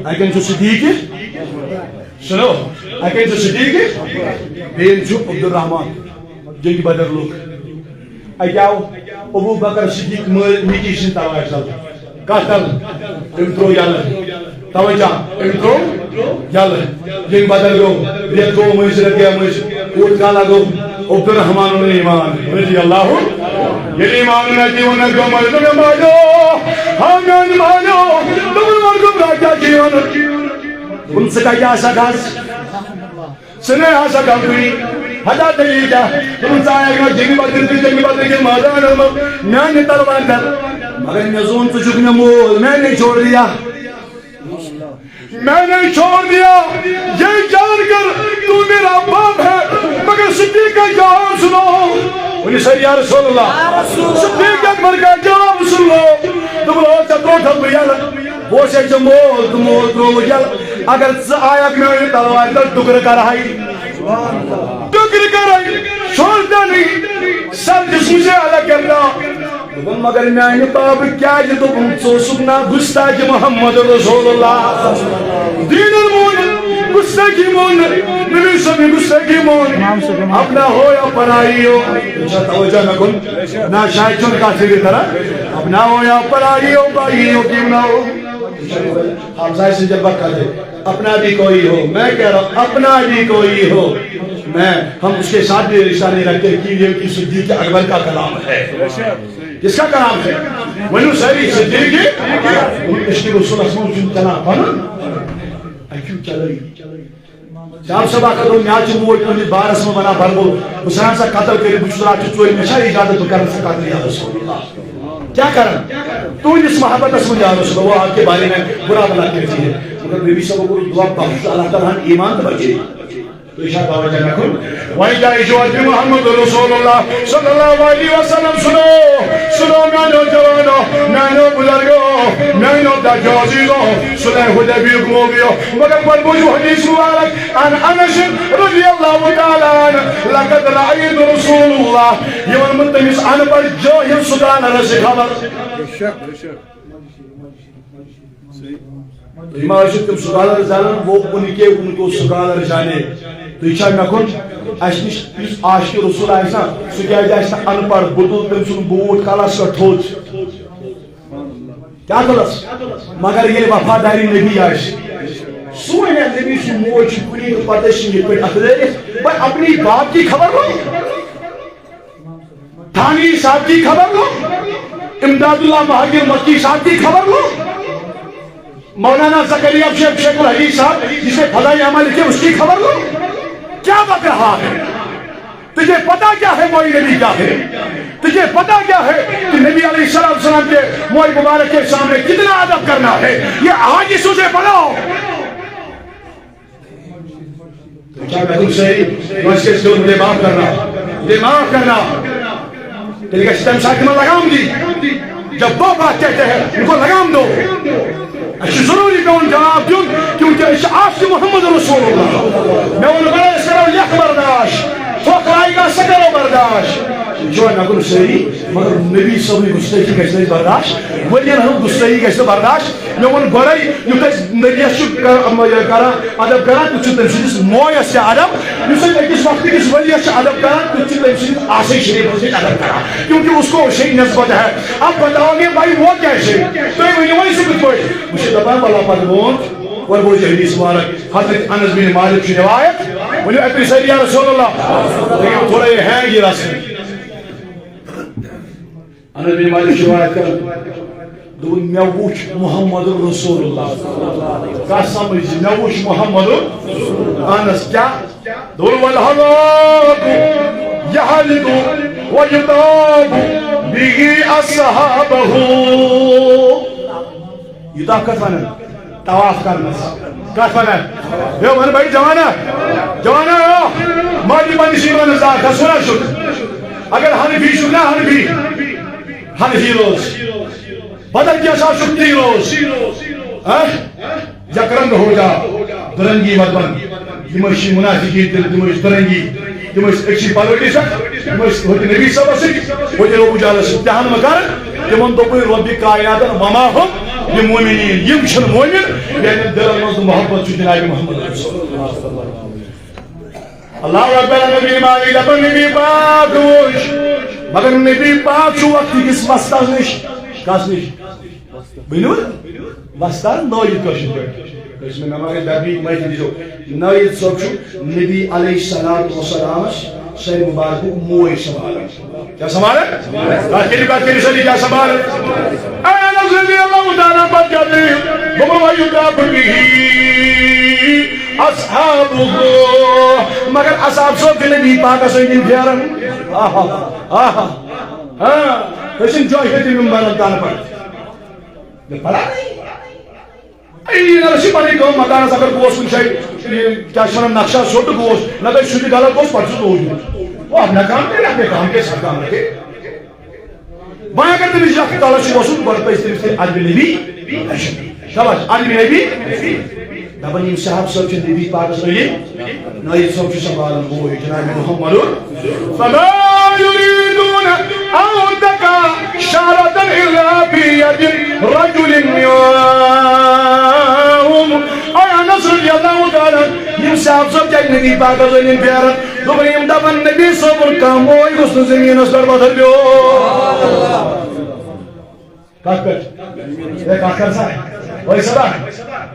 اکن چھُ صدیق، سنو، اکن چھُ صدیق، بیٚیہِ چھُ عبدالرحمان، جنگ بدر لوگ۔ اکیاو ابو بکر صدیق مٲلۍ مِٹی سٕنٛدِ تلوارِ تل۔ کتھ تل؟ أمۍ ترٛوو یلہٕ۔ توجہ، أمۍ ترٛوو یلہٕ۔ ییٚمہِ بدل گوٚو، رٮ۪تھ گوٚو مٔنٛزۍ، رٮ۪تھ گٔیہ مٔنٛزۍ۔ کوٗت کالا گوٚو؟ عبدالرحمان بن ایمان رضی اللہ۔ ییٚلہِ ایمان نبی ووٚنُن، دوٚپُن، مےٚ مالیو، ہاں، میٛانہِ مالیو۔ دوٚپُن، وۄنۍ گوٚو، کیٛاہ چھُ یہِ وَنان؟ دوٚپُن، ژٕ کَتہِ آسَکھ آز؟ ژٕ نے آسکھ غمگیٖن۔ ہتا دٔلیٖل کیٛاہ؟ دوٚپُن، ژٕ آیکھ نا جنگِ بدر تہٕ جنگِ بدر کِس مٲدانس منٛز میٛانہِ تلوارِ تل؟ مگر مےٚ زون ژٕ چھُکھ مےٚ مول، میں نے چھوڑ دیا۔ میں نے چھوڑ دیا، یہ جان کر تو میرا باپ ہے، مگر صدیق کا جواب سنو۔ ؤنِو سٲری، یا رسول اللہ۔ صدیق اکبر کا جواب سن لو۔ دوٚپُن، او، ژےٚ ترٛووتھَس بہٕ یَلہٕ۔ بہٕ اوسَے ژےٚ مول تہٕ مول ترٛووُتھ یَلہٕ۔ اگر ژٕ آیکھ میٛانہِ تلوارِ تل، ٹُکرٕ کرہَے۔ ٹُکرٕ کرہَے، چھوڑتا نہیں، سر جسم سے الگ کرتا۔ دوٚپُن، مگر میٛانہِ بابہٕ کیٛازِ؟ دوٚپُن، ژٕ اوسُکھ نا گُستاخِ محمد رسول اللہ۔ دیٖنَن مون، گُستٲخی مون، نبی صٲبٕنۍ گُستٲخی مون۔ اپنا ہو یا پرائی ہو۔ چھا توجہ مےٚ کُن؟ نا شاید چھُنہٕ کانٛہہ فِکر کران۔ اپنا ہو یا پرائی ہو، بھائی ہو کیوں نہ ہو۔ ہمسائے سے جب وقت آ جائے، اپنا بھی کوئی ہو، میں کہہ رہا ہوں، اپنا بھی کوئی ہو، میں، ہم اس کے ساتھ بھی رشتہ نہیں رکھتے، کیونکہ یہ صدیق اکبر کا کلام ہے۔ کس کا کلام ہے؟ ؤنِو سٲری، صدیق، عشق رسول اسمن چھُنہٕ چلان پنُن، اَتہِ چھُنہٕ چلٲنی۔ جاب صٲب اکھ دوٚپ، مےٚ حظ چھُ موج تُہٕنٛدِس بارس منٛز ونان، فرمو، بہٕ ژھٕنان سا قتل کٔرِتھ، بہٕ چھُس راتھ کیُتھ ژورِ، مےٚ چھا اجازت بہٕ کرٕ سا قتل یا رسول اللہ؟ کیا کرن؟ تُہٕنٛدِس محبتس منٛز یا رسول اللہ، وہ آپ کے بارے میں برا بھلا کہتی ہے۔ مگر نبی صٲب کوٚر دعا، بخش اللہ تعالیٰ ہن ایمان تہٕ بچے۔ تُہۍ چھا توجہ مےٚ کُن؟ وۄنۍ کیٛاہ یہِ چھُ وۄنۍ محمد رسول اللہ صلی اللہ علیہ وسلم۔ سُنو، سُنو میٛانیو جوانو، میٛانیو بُزرگو، میٛانیو دَجو عزیٖزو، صلح حدیبیہُک موقعہٕ۔ مگر گۄڈٕ بوٗزِو حدیث مبارک عن انس رضی اللہ تعالیٰ عنہ، لقد رأیت رسول اللہ، یہِ ووٚنمُت تٔمِس ان پڑھ جٲہِل سکالرس یہِ خبر۔ تُہۍ ما ٲسِو تِم سکالر زانان؟ وہ ان کے، ان کو سکالر جانے۔ تُہۍ چھا مےٚ کُن؟ اَسہِ نِش یُس عاشق رسول آسہِ نا، سُہ کیٛازِ آسہِ نہٕ ان پڑھ؟ بہٕ تُلہٕ تٔمۍ سُنٛد بوٗٹھ کلس پٮ۪ٹھ تھوٚد۔ کیٛاہ تُلس؟ مگر ییٚلہِ وفاداری نبی آسہِ، سُہ وَنہِ نبی سُنٛد موج چھِ کُنی تہٕ پتہٕ ٲسِن یِتھ پٲٹھۍ اَتھٕ دٲرِتھ، بہٕ اپنی باپ کی خبر لو۔ تھانوی صاحب کی خبر لو، امداد اللہ مہاجر مکی صاحب کی خبر لو، مولانا زکریا شیخ، شیخ الحدیث صاحب جس نے فضائل اعمال لکھے، اس کی خبر لو۔ کیا بک رہا ہے؟ تجھے پتا کیا ہے موئی نبی کیا ہے؟ تجھے پتا کیا ہے کہ نبی علیہ السلام، السلام کے موئی مبارک کے سامنے کتنا ادب کرنا ہے؟ یہ آج ہی سوچے پڑھو۔ کیا میں تم سے، بس کے سر، مجھے معاف کرنا، مجھے معاف کرنا۔ تیٚلہِ گژھِ تَمہِ ساتہٕ تِمن لگام دِنۍ۔ جب وہ بات کہتے ہیں، ان کو لگام دو۔ اَسہِ چھُ ضروٗری پٮ۪وان جواب دیُن، کیونکہ أسۍ چھِ عاشق محمد رسول اللہ۔ مےٚ ووٚن، بڑا أسۍ کرو یَتھ برداش، تھۄکھ لایہِ کانٛہہ، سۄ کرو برداش۔ یہِ چھُ وۄنۍ مےٚ کوٚر سٲری، مگر نبی صٲبٕنۍ گُستٲخی گژھِ نہٕ اَسہِ برداش، ؤرین ہٕنٛز گُستٲخی گژھِ نہٕ برداش۔ مےٚ ووٚن گۄڈَے، یُتھ أسۍ نبیَس چھُ کر-، یہِ کران، ادب کران، تیُتھ چھُ تٔمۍ سٕنٛدِس مویَس تہِ ادب۔ یُس أسۍ أکِس وقتہٕ کِس ؤرِیَس چھِ ادب کران، تیُتھ چھُ تٔمۍ سٕنٛدِس آصف شریٖفَس سۭتۍ ادب کران، کیونکہ اس کو اسے نسبت ہے۔ اب بتاؤ گے بھائی وہ کیسے؟ تُہۍ ؤنِو وۄنۍ سُہ کِتھ پٲٹھۍ؟ بہٕ چھُس دَپان، وَلہ پَتہٕ برونٛٹھ، گۄڈٕ بوزِ حدیث مبارک۔ حضرت انس بن مالک چھُ روایت، ؤنِو اَتہِ سٲری یا رسول اللہ، تھوڑا یہ ہے یہ رسم۔ انس بن مالک چھُ روایت کران، دوٚپُن، مےٚ وُچھ محمد رسول اللہ۔ قسم زِ مےٚ وُچھ محمد۔ انس کیٛاہ؟ دوٚپُن، والہلاک یہلک و یطاف بہ اصحابہ۔ یوٗتاہ کتھ ونان؟ طواف کرنس۔ کتھ ونان؟ ہے ون بھائی جوانا، جوانا، ماجی پننِس ایمانس دار کھس ونان چھُکھ۔ اگر حنفی چھُکھ نا، حنفی، حنفی روز۔ بدل کیٛاہ سا چھُکھ، تی روز۔ ہاں؟ یک رنگ ہو جا، درنگی مت بن۔ یِمے چھِ منافقین تیٚلہِ، تِمے چھِ درنگی۔ تِم ٲسۍ أکسٕے پارٹی سۭتۍ، تِم ٲسۍ ہوٚتہِ نبی صٲبس سۭتۍ، ہوٚتہِ ابو جہلس سۭتۍ۔ تہِ ہن مہ کرن، تِمن دوٚپُے رۄبِ کائناتن، وما ہم بمؤمنین، یِم چھِنہٕ مؤمن، یِہنٛدٮ۪ن دِلن منٛز نہٕ محبت چھُ جناب محمد رسول اللہ۔ اللہ اکبر، نبی مانی دپان نبی پاک وٕچھ، مگر نبی پاک چھُ وقت کِس وستس نِش۔ کس نِش؟ ؤنِو حظ؟ وۄستاد نٲیِد کٲشِر پٲٹھۍ۔ کٲشِر پٲٹھۍ مےٚ ما گژھِ دربی مایہِ تہِ دیٖزیو۔ نٲیِد صٲب چھُ نبی علیہ الصلوۃ والسلامس سرِ مبارکُک موج سنبھالان۔ کیٛاہ سنبھالان؟ کتھ کٔرِو، کتھ کٔرِو سٲری، کیٛاہ سنبھالان؟ اے انس رضی اللہ تعالیٰ عنہ، پتہٕ کیٛاہ دٔلیٖل؟ دوٚپُن، وَیُطافُ بِهِ أَصْحَابُهُ۔ مگر اصحاب صٲب چھِ نبی پاکس أنٛدۍ أنٛدۍ پھیران۔ آہا، آہا، ہاں، أسۍ چھِنہٕ جوش تہِ ممبرن تنہٕ پٮ۪ٹھ۔ مےٚ پَران۔ اے، یہِ نہ چھِ پَنٕنۍ کٲم، مکانَس اگر گوس کُنہِ جایہِ، یہِ کیٛاہ چھِ وَنان، نقشہ سیوٚد تہٕ گوس، نہ تہٕ سُہ تہِ غلط گوس، پَتہٕ چھُ توٗرۍ دیُن۔ او، اَپنا کام کرے، اپنے کام کے ساتھ کام رکھے۔ وۄنۍ اگر تٔمِس یَتھ تَلَس چھُ وَسُن، گۄڈٕ پَزِ تٔمِس تیٚلہِ ادبِ نبی ہیٚچھُن۔ شاباش، ادبِ نبی۔ دَپان یِم صاحب صٲب چھِ نبی پاکَس عٲلِم۔ نٲیِد صٲب چھُ سنبھالان بوے جناب محمد۔ فما يريدون أن تقع شعرة إلا في يد رجل منهم۔ اے انس رضی اللہ تعالیٰ عنہ، یِم صاحب صٲب کیٛازِ نبی پاکس عٲلِم پھیران؟ دوٚپُن، یِم دَپان نبی صٲبُن کانٛہہ موج گوٚژھ نہٕ زٔمیٖنَس پٮ۪ٹھ وۄتھُن دیُن۔ کتھ پٮ۪ٹھ؟ ہے، کتھ کر سا؟ وۄنۍ سا،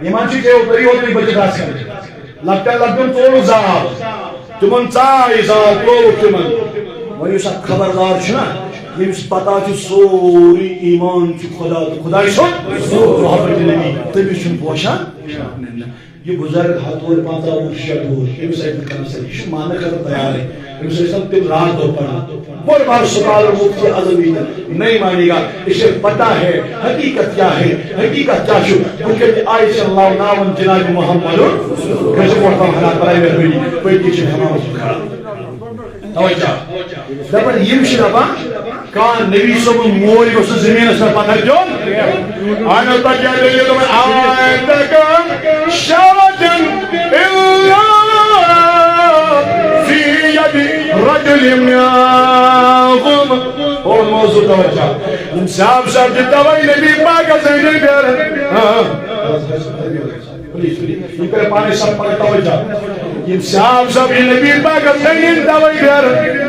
یِمن چھُ ژےٚ اوترٕے اوترٕے بٔچِتھ آسان۔ لۄکٹٮ۪ن لۄکٹٮ۪ن ژوٚلُکھ زال۔ تِمن ژاے زال، ترٛووُکھ تِمن۔ وۄنۍ یُس اکھ خبردار چھُنہ، ییٚمِس پتہ چھُ سورُے ایمان چھُ خدا تہٕ خدایہِ سُنٛد محبت نبی، تٔمِس چھُنہٕ پوشان۔ یہِ بُزرگ ہتھ وُہُر، پنٛژاہ وُہُر، شیٹھ وُہُر، أمِس سۭتۍ نہٕ کانٛہہ سۭتۍ، یہِ چھُ ماننہٕ خٲطرٕ تیارٕے۔ أمِس ٲسۍ تِم راتھ دۄہ پران۔ بوٚڑ بار سکالر مفتی اعظم ییٚتہِ نہیں مانے گا۔ اسے پتہ ہے حقیقت کیا ہے، حقیقت کیا چھُ۔ وٕنکٮ۪ن تہِ آیہِ چھِ لوناوان جناب محمد۔ کٲنٛسہِ پٮ۪ٹھ تھاوان حالات برابر بٔنی، پٔتۍ کِنۍ چھِ ہٮ۪وان اوسمُت کھڑا۔ توجہ۔ دپان یِم چھِ دپان، کانٛہہ نبی صٲبُن موج گوٚژھ نہٕ زٔمیٖنَس پٮ۪ٹھ پتھر دیُن۔ اَہَن حظ، پتہٕ کیٛاہ دٔلیٖل؟ دپان، آے تَکَن شَوَتَن إِلَّا فِي يَدِ رَجُلٍ مِنْهُمْ۔ اور موضوع توجہ۔ یِم صاحب صاحب چھِ تَوَے نبی پاکَس أنٛدۍ أنٛدۍ پھیران۔ ہاں۔ پلیز، پلیز، یہِ کٔرِو پانَے سب پَنٕنۍ توجہ۔ یِم صاحب صاحب یہِ نبی پاکَس أنٛدۍ أنٛدۍ تَوَے پھیران۔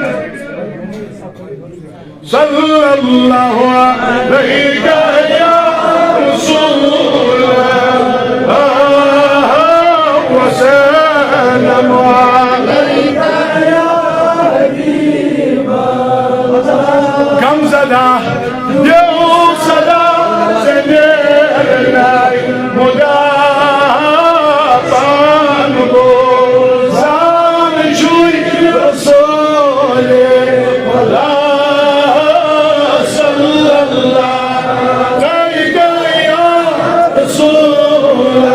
صلی اللہ علیک یا رسول اللہ وسلم علیک یا حبیب اللہ۔ غم زدہ، دیو صدا، زندے رہنائی، مدا پان گو، زان جوئی رسول خدا صلی اللہ علیہ یا رسول اللہ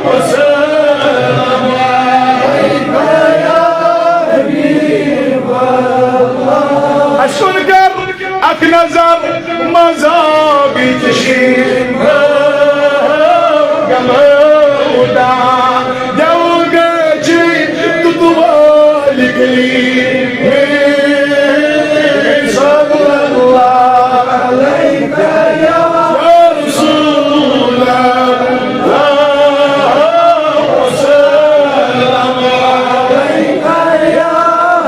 وسلم علیک یا حبیب اللہ۔ اشکن کر اکھ نظر مزاقٕچ شیٖن گمودا، دیو گٔچھِ تہٕ تُوالہِ گلی۔ صلی اللہ علیک یا رسول اللہ، وسلم علیک یا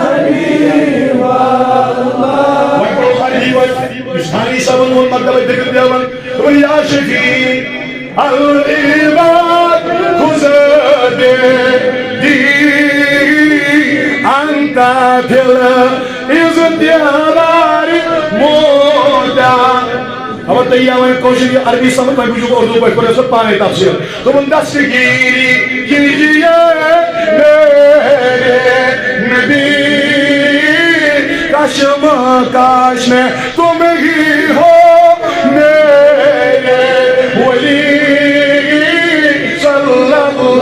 حبیب اللہ۔ وۄنۍ گوٚو خالی وۄنۍ۔ یُس حانی صٲبن ووٚن، مطلب، دٔپِو دیوان، دوٚپُن، یا شفیع العباد، خذ بیدی انت فی الاضطرار موتا۔ خبر تۄہہِ یِیا وۄنۍ کٲشِر یہِ عربی سمجھ، وۄنۍ بوٗزِو اردو پٲٹھۍ، پَرو سۄ پانَے تفسیٖر۔ دوٚپُن، دستگیری کیجیے میرے نبی، کشمکش میں تم ہی ہو میرے ولی، صلی اللہ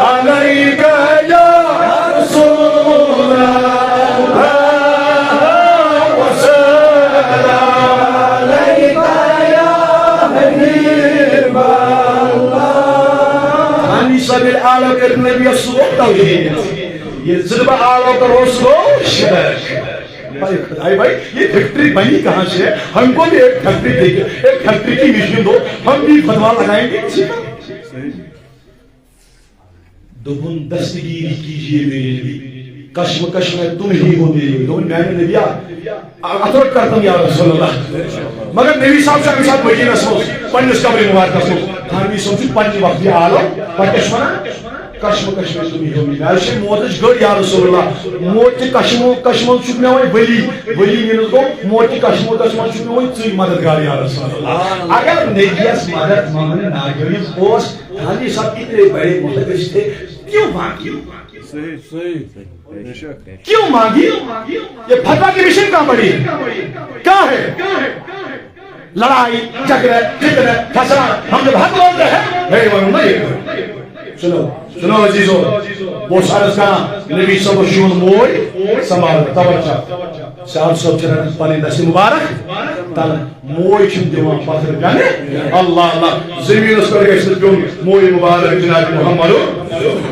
علیک یا رسول اللہ، وسلم علیک یا حبیب اللہ۔ حانی صٲبِ عالم کٔر نبیَس سُہ گوٚو توحیٖد۔ یہ ضربہ آلو کا روز گو شدہ۔ بھائی، بھائی، بھائی، یہ فیکٹری بنی کہاں سے؟ ہم کو بھی ایک فیکٹری دے دے، ایک فیکٹری کی مشین دو، ہم بھی فتوا لگائیں گے اسی پر۔ دوپن، دستگیری کیجیے میرے نبی، کشمکش میں تم ہی ہو میرے۔ دوپن، میانہِ نبی، اتھ روٹ کرتم یا رسول اللہ۔ مگر نبی صاحب چھُ امہِ ساتہٕ مدیٖنس منٛز، پننِس قبرِ مبارکس منٛز۔ تھانوی صٲب چھُ پننہِ وقتہٕ عالم، پتہٕ کیٛاہ چھُ ونان؟ کشمکش میں تم ہی ہو میرے۔ مےٚ حظ چھِ موتٕچ گٔر یا رسول اللہ، موت تہِ کشمو-، کشمو چھُکھ مےٚ وۄنۍ ولی، ولی مینس گوٚو موت تہِ کشمو-، کشمو چھُکھ مےٚ وۄنۍ ژٕے مددگار یا رسول اللہ۔ اگر نبیَس مدد منٛگنہٕ ناجٲیز اوس، تھانوی صاحب اتنے بڑے محدث تھے، کیوں مانگی؟ صحیح، صحیح۔ بے شک۔ کیوں مانگی؟ یہ فتویٰ کی مشین کہاں پڑی؟ کہاں ہے؟ لڑائی، جھگڑے، فتنہ، فساد، ہم جب حق بولتے ہیں، میرے بھائیوں، نہیں۔ سنو، سنو عزیزو، بہٕ اوسُس عرض کران، نبی صٲبَس چھُ یِوان موج سنبھالنہٕ، توجہ۔ صاحب صٲب چھِ رٹان پنٕنۍ دستہِ مبارک تَلہٕ۔ موج چھِم دِوان پتھر کنہِ۔ اللہ اللہ، زمینس پٮ۪ٹھ گژھِ نہٕ پیوٚن موج مبارک جناب محمد۔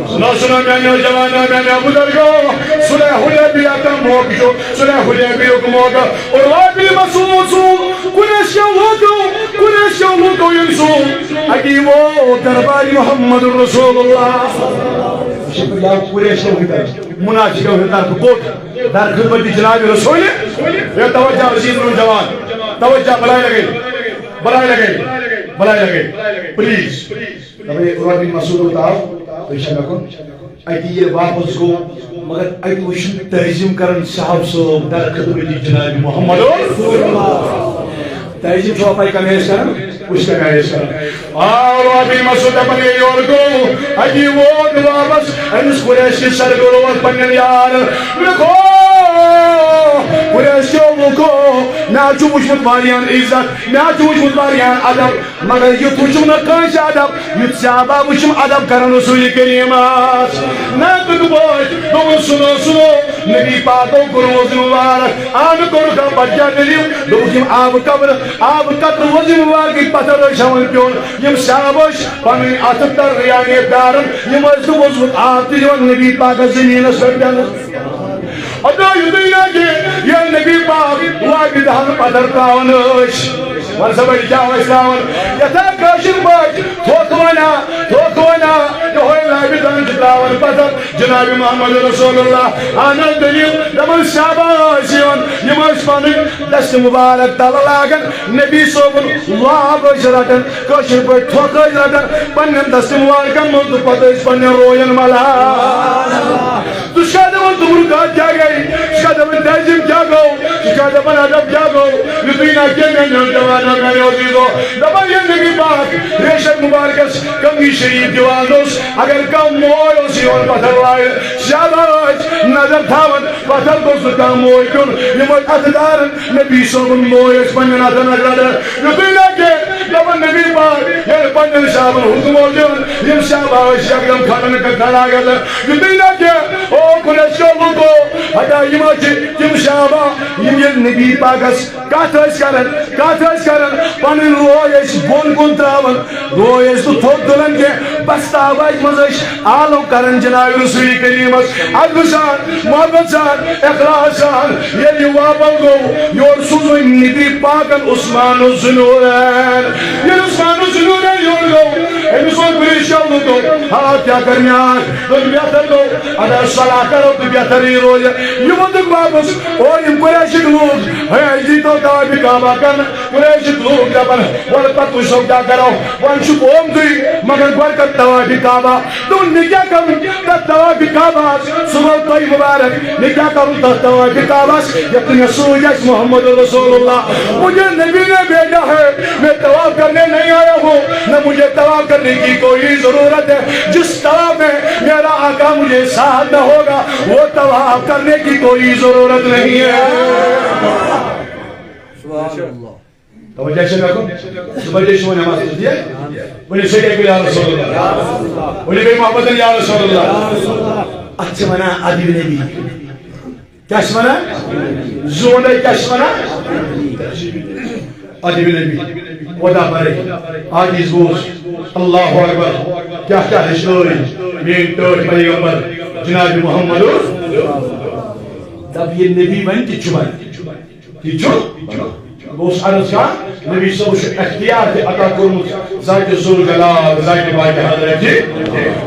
سنو، سنو، میانیو جوانو، میانیو بزرگو، صلح حدیبیہ کا موقع چھُ، صلح حدیبیہ کا موقع۔ عروہ بن مسعود سُنٛد، قریشیو لوٗکو، قریشیو لوٗکو ییٚمۍ سُنٛد، اتی ووت دربار محمد رسول اللہ۔ قریشیو ہٕنٛدۍ منافقو ہٕنٛدۍ طرفہٕ کوٚت؟ در خدمت جناب رسول۔ یا توجہ عزیز نوجوان، توجہ بلائے لگے، بلائے لگے، بلائے لگے، پلیز۔ دپے عروہ بن مسعود آو، تُہۍ چھا مےٚ کُن؟ اتی ییٚلہِ واپس گوٚو، مگر اتی وٕچھُن تعظیم کران صاحب صٲب در خدمت جناب محمد۔ تعظیم چھو پاے کمہِ آیہِ کران؟ وٕچھ کمہِ آیہِ کران۔ آو رابی مسعود دپان، ییٚلہِ یورٕ گوٚو، اَتی ووت واپس أمِس قریش کِس سرگوروس پننٮ۪ن یار۔ مےٚ گوٚو قریش کیو لوٗکو، مےٚ حظ چھُ وٕچھمُت واریاہن عزت، مےٚ حظ چھُ وٕچھمُت واریاہن ادب، مگر یُتھ وٕچھُم نہٕ کٲنٛسہِ ادب، یُتھ صحابہ وٕچھُم ادب کران رسول کریٖمس۔ نہ تہٕ بوز، دوٚپُن، سُنو، سُنو، نبی پاکو کوٚر وضو مبارک، آ، نہٕ کوٚرُکھ، پتہٕ کیٛاہ دٔلیٖل؟ دوٚپُکھ، یِم آبہٕ قبرٕ، آبہٕ قطرٕ وضو مبارکٕکۍ پتھر ٲسۍ ہٮ۪وان پیوٚن۔ یِم صحابہٕ ٲسۍ پنٕنۍ اتھٕ تر، یعنی دارن، یِم ٲسۍ نہٕ وضوٗہُک آب تہِ دِوان نبی پاکس زٔمیٖنس پٮ۪ٹھ پٮ۪نہٕ۔ ادا یُتُے نہ کہِ ییٚلہِ نبی پاک لابہِ دہن پتھر تراوان ٲسۍ، وَن سا بٔلۍ کیٛاہ ٲسۍ تراوان؟ یتھا کٲشِر پٲٹھۍ تھوکھ ونان، تھوکھ ونان، یِہوٚے لابہِ دہن چھِ تراوان پتھر۔ جناب محمد رسول اللہ، اہن حظ دٔلیٖل، دَپان صحابہ ٲسۍ یِوان، یِم ٲسۍ پنٕنۍ دستہِ مبارک تلہٕ لاگان، نبی صٲبُن لاب ٲسۍ رٹان، کٲشِر پٲٹھۍ تھوکھ ٲسۍ رٹان پننٮ۪ن دستہِ مبارکن منٛز تہٕ پتہٕ ٲسۍ پننٮ۪ن روین ملان۔ ژٕ چھُکھا دَپان تُمرُک کَتھ کیٛاہ گٔے؟ ژٕ چھُکھا دَپان تعظیٖم کیٛاہ گوٚو؟ ژٕ چھُکھا دَپان ادب کیٛاہ گوٚو؟ یُتُے نہ کینٛہہ میٛانیو جوانو، میٛانیو عزیٖزو، دَپان ییٚلہِ نبی پاک ریشم مبارکس کنگی شریف دِوان اوس، اگر کانٛہہ موے اوس یِوان پتھر لایہِ، زیادٕ ٲسۍ نظر تھاوان، پتھر گوٚژھ نہٕ کانٛہہ موے پیوٚن، یِم ٲسۍ اَتھٕ دارن نبی صٲبُن موے ٲسۍ پننٮ۪ن اَتھن اَتھٕ رَٹان۔ یُتُے نہ کینٛہہ، دَپان نبی پاک ییٚلہِ پننٮ۪ن صحابن حُکم اوس دِوان، یِم صحابہ ٲسۍ یکدم کھڑا گژھان۔ یُتُے نہ کینٛہہ، او قریشو لوٗکو، ہتا یِم حظ چھِ تِم صحابہ، یِم ییٚلہِ نبی پاکس کتھ ٲسۍ کران، کتھ ٲسۍ کران، پنٕنۍ روے ٲسۍ بۄن کُن تراوان، روے ٲسۍ نہٕ تھوٚد تُلان کینٛہہ، بس آوازِ منٛز ٲسۍ آلو کران جناب رسول کریمس۔ ادبہٕ سان، محبت سان، اخلاص سان، ییٚلہِ یہِ واپس گوٚو، یورٕ سوٗزُن نبی پاکن عثمان الذُّنوٗرین۔ ییٚلہِ عثمان الذُّنوٗرین یورٕ گوٚو، أمِس ووٚن قریشو لوٗکو، ہا، کیٛاہ کَرِ مےٚ آز؟ دوٚپ، بہتر گوٚو، اگر صلاح کرو تہٕ بہترٕے روزِ۔ یہِ ووٚتُکھ واپس، اورٕ یِم قریشٕکۍ لوٗکھ، ہے، اَسہِ دیٖتو طواف کعبہ کرنہٕ۔ قریشٕکۍ لوٗکھ دَپان، وَلہٕ پَتہٕ وٕچھو کیٛاہ کَرو۔ وۄنۍ چھُ قوم تُہۍ، مگر گۄڈٕ کر طواف کعبہ۔ دوٚپُن، مےٚ کیٛاہ کَرُن تَتھ طواف کعبَس؟ سُہ گوٚو تۄہہِ مُبارک۔ مےٚ کیٛاہ کَرُن تَتھ طواف کعبَس، یَتھ نہٕ مےٚ سۭتۍ آسہِ محمد رسول اللہ؟ مجھے نبی نے بھیجا ہے، میں طواف کرنے نہیں آیا ہوں، نہ مجھے طواف کرنے کی کوئی ضرورت ہے۔ جس طواف میں میرا آقا مجھے ساتھ نہ ہوگا، وہ طواف کرنے کی کوئی ضرورت نہیں ہے۔ سبحان اللہ۔ توجہ چھا مےٚ کُن؟ صبح چھِ أسۍ وۄنۍ نماز پٔرِتھ، یہِ؟ ؤلِو سا، یا رسول اللہ۔ ؤلِو بیٚیہِ محبتن، یا رسول اللہ۔ اَتھ چھِ وَنان ادب نبی۔ کیٛاہ چھِ وَنان؟ زوٗنٛڈے کیٛاہ چھِ وَنان؟ ادب نبی۔ ودا پرے۔ آج اس بوز۔ اللہ اکبر۔ کیٛاہ کیٛاہ ہیٚچھنٲے میٛٲنۍ ٹٲٹھۍ پیغمبر جناب محمد۔ دَپ یہِ نبی وَنہِ تہِ چھُ وَنہِ۔ یہِ چھُ۔ بہٕ اوسُس عرض کران، نبی صٲبَس چھُ اختیار تہِ عطا کوٚرمُت ذاتِ ذوالجلال، ذاتِ پاکِ حضرتِ۔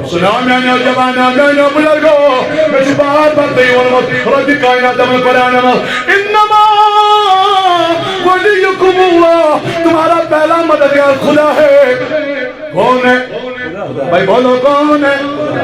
سُنو میانیو جوانو، میانیو بزرگو، مےٚ چھُ بار بار تۄہہِ ووٚنمُت، رۄبِ کائنات دَپان قرآنَس منٛز، "انما ولیکم اللہ"، تمہارا پہلا مددگار خدا ہے۔ کون ہے؟ بھائی بولو، کون ہے؟